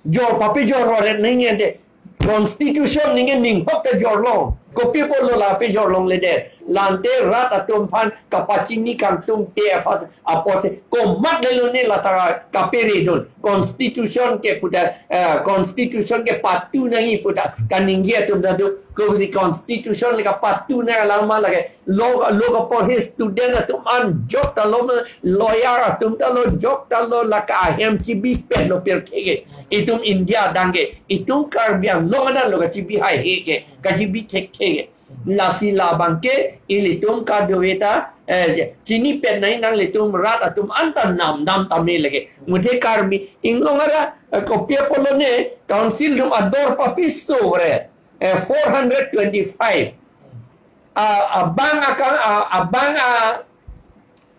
Jor papejor roret nangji ante. Constitution ningke ning hok ta jorlong. Kopi apotlo la pejor longledet. Lante rat atum aphan kapachini kangtung te aphan apotsi komat lelo ne la tara kaperedun. Constitution ke puta, eh, constitution ke patu nangji puta kaningje atum ta do. Kosi constitution le kapatu nang alam ma lake. Lo, lo kaporhe student atum an job ta lo, lawyer atum ta lo, job ta lo, lake ahem chibipet lo pirthe ke. Itum India adang ke, itum Karbi Anglong adan lo kachibi haihe ke, kachibi thekthe ke. Lasi labang ke ilitum kadokave ta, eh, chinipet nangji, nanglitum rat atum anta namdam tame lake. Muthe Karbi Anglong arat, eh, kopi apotlo ne, council atum ador papiso re, eh, four hundred twenty-five. Ah, abang akang, ah, abang, ah,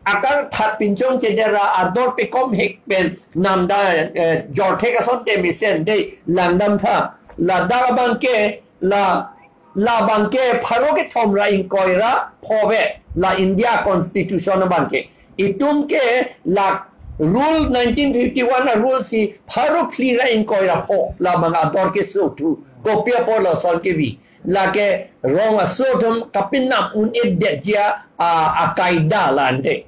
akang that pinchong chedera ador pekom hek pen namda, eh, jorthek asonte mesen de langdam tha. Ladak abang ke la, labang ke pharo kethom ra ingkoi ra pho ave la India Constitution abang ke. Itum ke la rule nineteen fifty-one a rule si pharo phli ra ingkoi ra pho labang ador keso thu. Kopi apotlo ason kevi. Lake rong aso atum kapinam un-edetji a, a, akaida lante.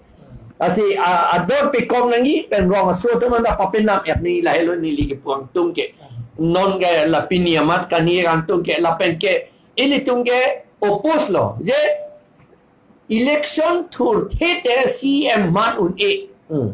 Lasi, a, ador pekom nangji pen rong aso atum anta papinam-et nangji, lahelo neli kepu kangtung ke. Non ke la pini amat kani kangtung ke lapen ke ilitum ke oppose lo. Je election thurthe te C M man un-e. Hmm.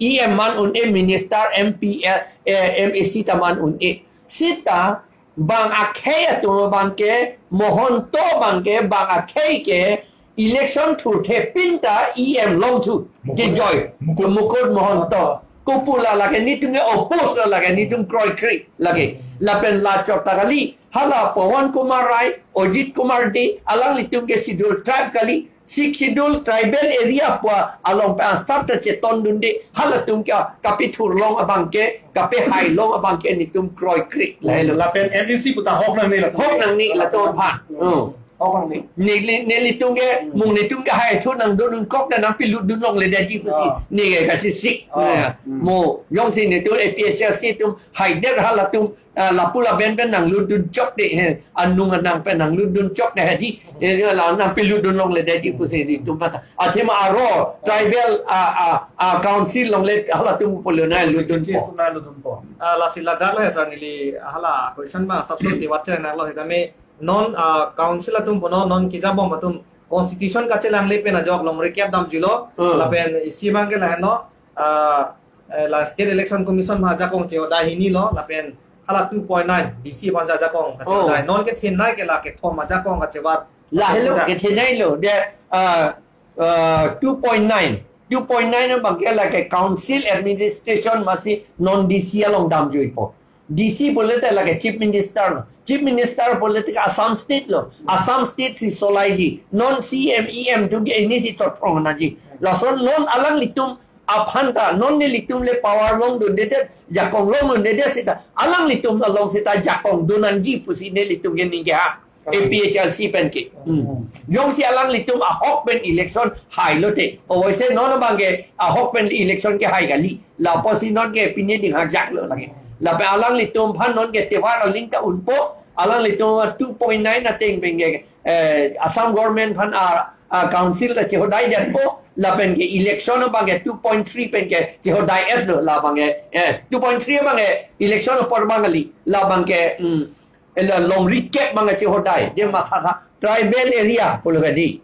E M man un-e, minister, M P, eh, eh, M A C ta man un-e. Seta bang akhei atum abang ke, Mohonto abang ke, bang akhei ke, election thurthe pin ta E M longthu. Mukut. Kejoi. Mukut. Mukut Mohonto. Kopu la lake netum ke oppose lo lake netum kroikre lake. Lapen la chot ta kali. Hala Pawan Kumar Rai, Ajit Kumar Dey, alanglitum ke Schedule Tribe kali, Sixth Schedule tribal area pu along pen asap ta chetondunde, halatum ke kapethurlong abang ke, kapehailong abang ke netum kroikre. Lahelo. Lapen M A C pu ta hok nangne la. Hok nangne latum aphan. Hmm. Hok nangne. Neli, nelitum ke, mung netum ke haithu nangdun unkok ta nangpilutdun longledetji pusi. Ah. Ne ke kachesik. Ah. Ya. Hmm. Mo, jongsi netum A P H L C atum haidet halatum, ah, lapu laben pen nanglutdun chok de he, anung anang pen nanglutdun chok de he di, eh, la nangpilutdun longledetji pusi netum mata. Athema aro tribal, ah, ah, ah, council longle halatum pulo nanglutdun po. Nanglutdun po. Ah, lasi ladak lo he sir, neli hala question ma sabso tiwat che nanglo he tame non, ah, council atum puno non kejabom atum constitution kachelangle pen ajok longri kep damjuilo. Hmm. Lapen isi abang ke lahenlo, ah, eh, la State Election Commission ma ajakong chehodai hini lo, lapen hala two point nine D C aphan ajakong kachehodai. Oh. Non kethenei ke la kethom ajakong kachevat. Lahelo kethenei lo, de, ah, ah, two point nine. Two point nine abang ke lake council administration masi non D C along damjuipo. D C pulote lake Chief Minister lo. Chief Minister pulote Assam State lo. Assam State si cholaiji. Non C M, E M atum ke ini si tothong nangji. Lason non alanglitum aphan ta, non nelitum le power longdundedet, jakong longdundedet seta, alanglitum along seta jakong dun nangji pusi nelitum ke ningje ha. A P H L C pen ke. Hmm. Jongsi alanglitum ahok pen election hailo te. Ovoise non abang ke ahok pen election kehai kali. Lapusi non ke pine ding hajak lo lake. Lapen alanglitum aphan non ke tewar aling ta unpo. Alanglitum two point nine ateng pen ke, eh, Assam government aphan a, a council ta chehodai detpo. Lapen ke election abang ke two point three pen ke chehodai-et lo labang ke. Eh, two point three abang ke election apor abang kali. Labang ke, hmm. Ela longri kep abang chehodai, je matha tha tribal area pulo kadi.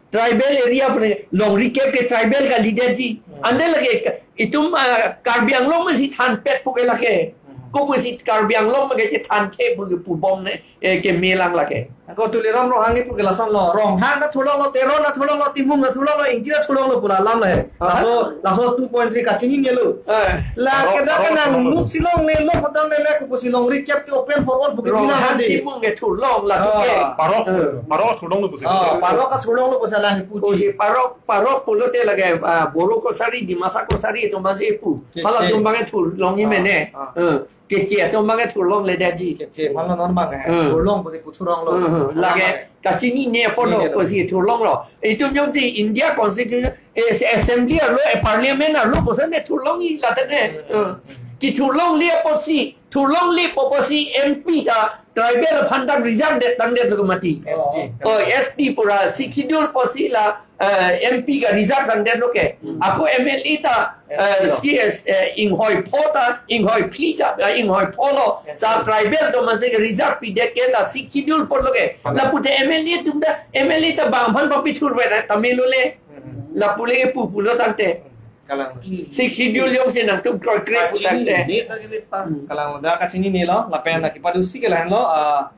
Tribal area pulo longri kep ke tribal kalidetji. Hmm. Ante lake itum, ah, Karbi Anglong masi thanpet pu ke lake. Hmm. Kopusi Karbi Anglong ma kechethanthe pu ke pubom ne, eh, kemelang lake. Ako Tuliram Ronghang kipu ke lason lo. Ronghang ta thurlong lo, Teron ta thurlong lo, Timung ta thurlong lo, Ingti ta thurlong lo pu la alam le. Ah. Laso, laso two point three kachingki nge lo. Eh. La Paro, kedak Paro nang thurlong lo. Nuk silong ne lo potang ne le kopusi longri kep ke open for all pu ke bilang Ronghang tadi. Timung ke thurlong la tu ke. Ah. Paro, Eh. Paro thurlong lo pusi. Ah, Paro ka thurlong lo pusi la hipu. Pusi Paro, Paro pulote lake, ah, Boro Kachari, Dimasa Kachari atum abang si pu. Ke, Hala ke. Atum abang ke thurlong ni Ah, mene. Ah. Eh. Keche atum abang ke thurlongledetji. Keche, aphan lo non abang ke. Hmm. Thurlong pusi pu thurlong lo. Hmm, hmm. Lake kachinine apot lo, Chinine lo. Pusi thurlong lo. Itum jongsi India Constitution, eh, se assembly arlo, eh, parliament arlo, pusi ne thurlongji ladak ne. Hmm. Hmm. Kithurlongle apotsi, thurlonglepo apotsi M P ta tribal aphan ta reserve det tangdetlo ke mati. S T. Oh, S T pura, Sixth Schedule apotsi la, eh, M P ke reserve tangdetlo ke. Hmm. Ako M L A ta, eh, S T lo. S T, eh, inghoi pho ta, inghoi phli ta, eh, inghoi pho lo. S T. Ta tribal atum aphansi ke reserve pidet ke la Sixth Schedule apotlo ke. Hmm. Lapu te M L A atum ta, M L A ta bang aphan papithurve ta tame lo le. Hmm. Lapu le ke pu pulo tangte. Kalang. Sixth Schedule jongsi nangtum kroikre pu tangte. Kachinine ta kali pa. Hmm. Kalang, dak kachininelo, lapen na kipado si ke lahenlo, ah,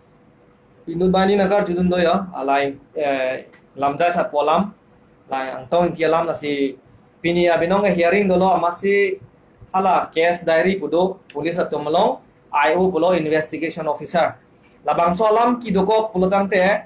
inut bani nangkarjudun do ya, alai, eh, lamjai sat pu alam, lai Angtong Engti alam lasi pini abinong ke hearing dolo amatsi hala case diary pu do, police atum along, I O pulo, investigation officer. Labangso alam kedokok pulo tangte,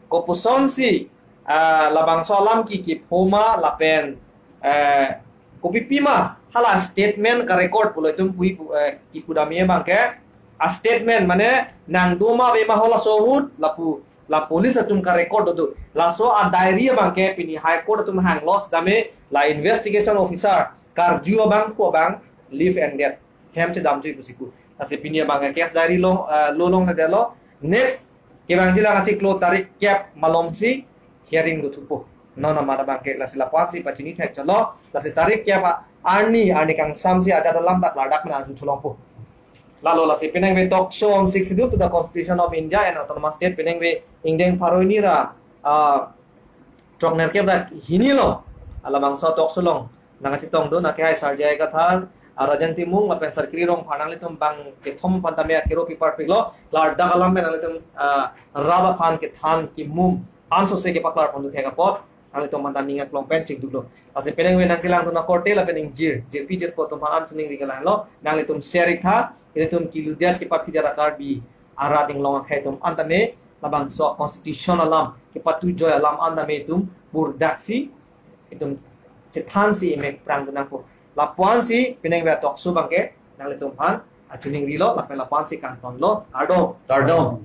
kopusonsi, ah, labangso alam ke kepho ma lapen, eh, kopipi ma hala statement ka-record pulo itum pu-, eh, kipudamji abang ke, a statement mane nangdo ma ave ma halaso ahut lapu la police atum ka-record do. Laso a diary abang ke pini High Court atum hanglo setame la investigation officer karju abang ko abang live and dead, hem chedamjui pusi pu. Lasi pini abang ke case diary long, eh, lo longledetlo. Next kevangji lang achiklo tarik kep malomsi hearing do thupo. Non amat abang ke lasi lapuansi pachini thekchotlo. Lasi tarik kep arni, arni kangsamsi ajat alam ta klardak men arju thulongpo. Lalo lasi penang ve talk show on Sixth Schedule to the Constitution of India and Autonomous State, penang ve ingdeng pharo hini ra, ah, throknerkep ra hini lo. Labangso talk show along nangkachetongdun akehai Sarjai Kathar, ah, Rajan Timung lapen Sarkiri Rongphar, nanglitum bang kethom aphan tame akero piparpiklo, klardak alam pen nanglitum, ah, rat aphan kethan kimum ansose kepaklar ponduthek apot nanglitum aphan ta ning aklong pen chingduklo. Lasi penang ve nangkelangdun akorte lapen ingjir, jirpi jirpo atum aphan an chiningri ke lahenlo, nanglitum share iktha, ilitum kiludet kepaphidet a-Karbi arat inglong akhei atum an tame labangso constitution alam, kepatujoi alam an tame itum burdaksi itum chethansi emek prangdun nangpo. Lapuansi penang ve talk show abang ke nanglitum aphan achiningrilo lapen lapuansi kangtonlo. Kardom. Kardom.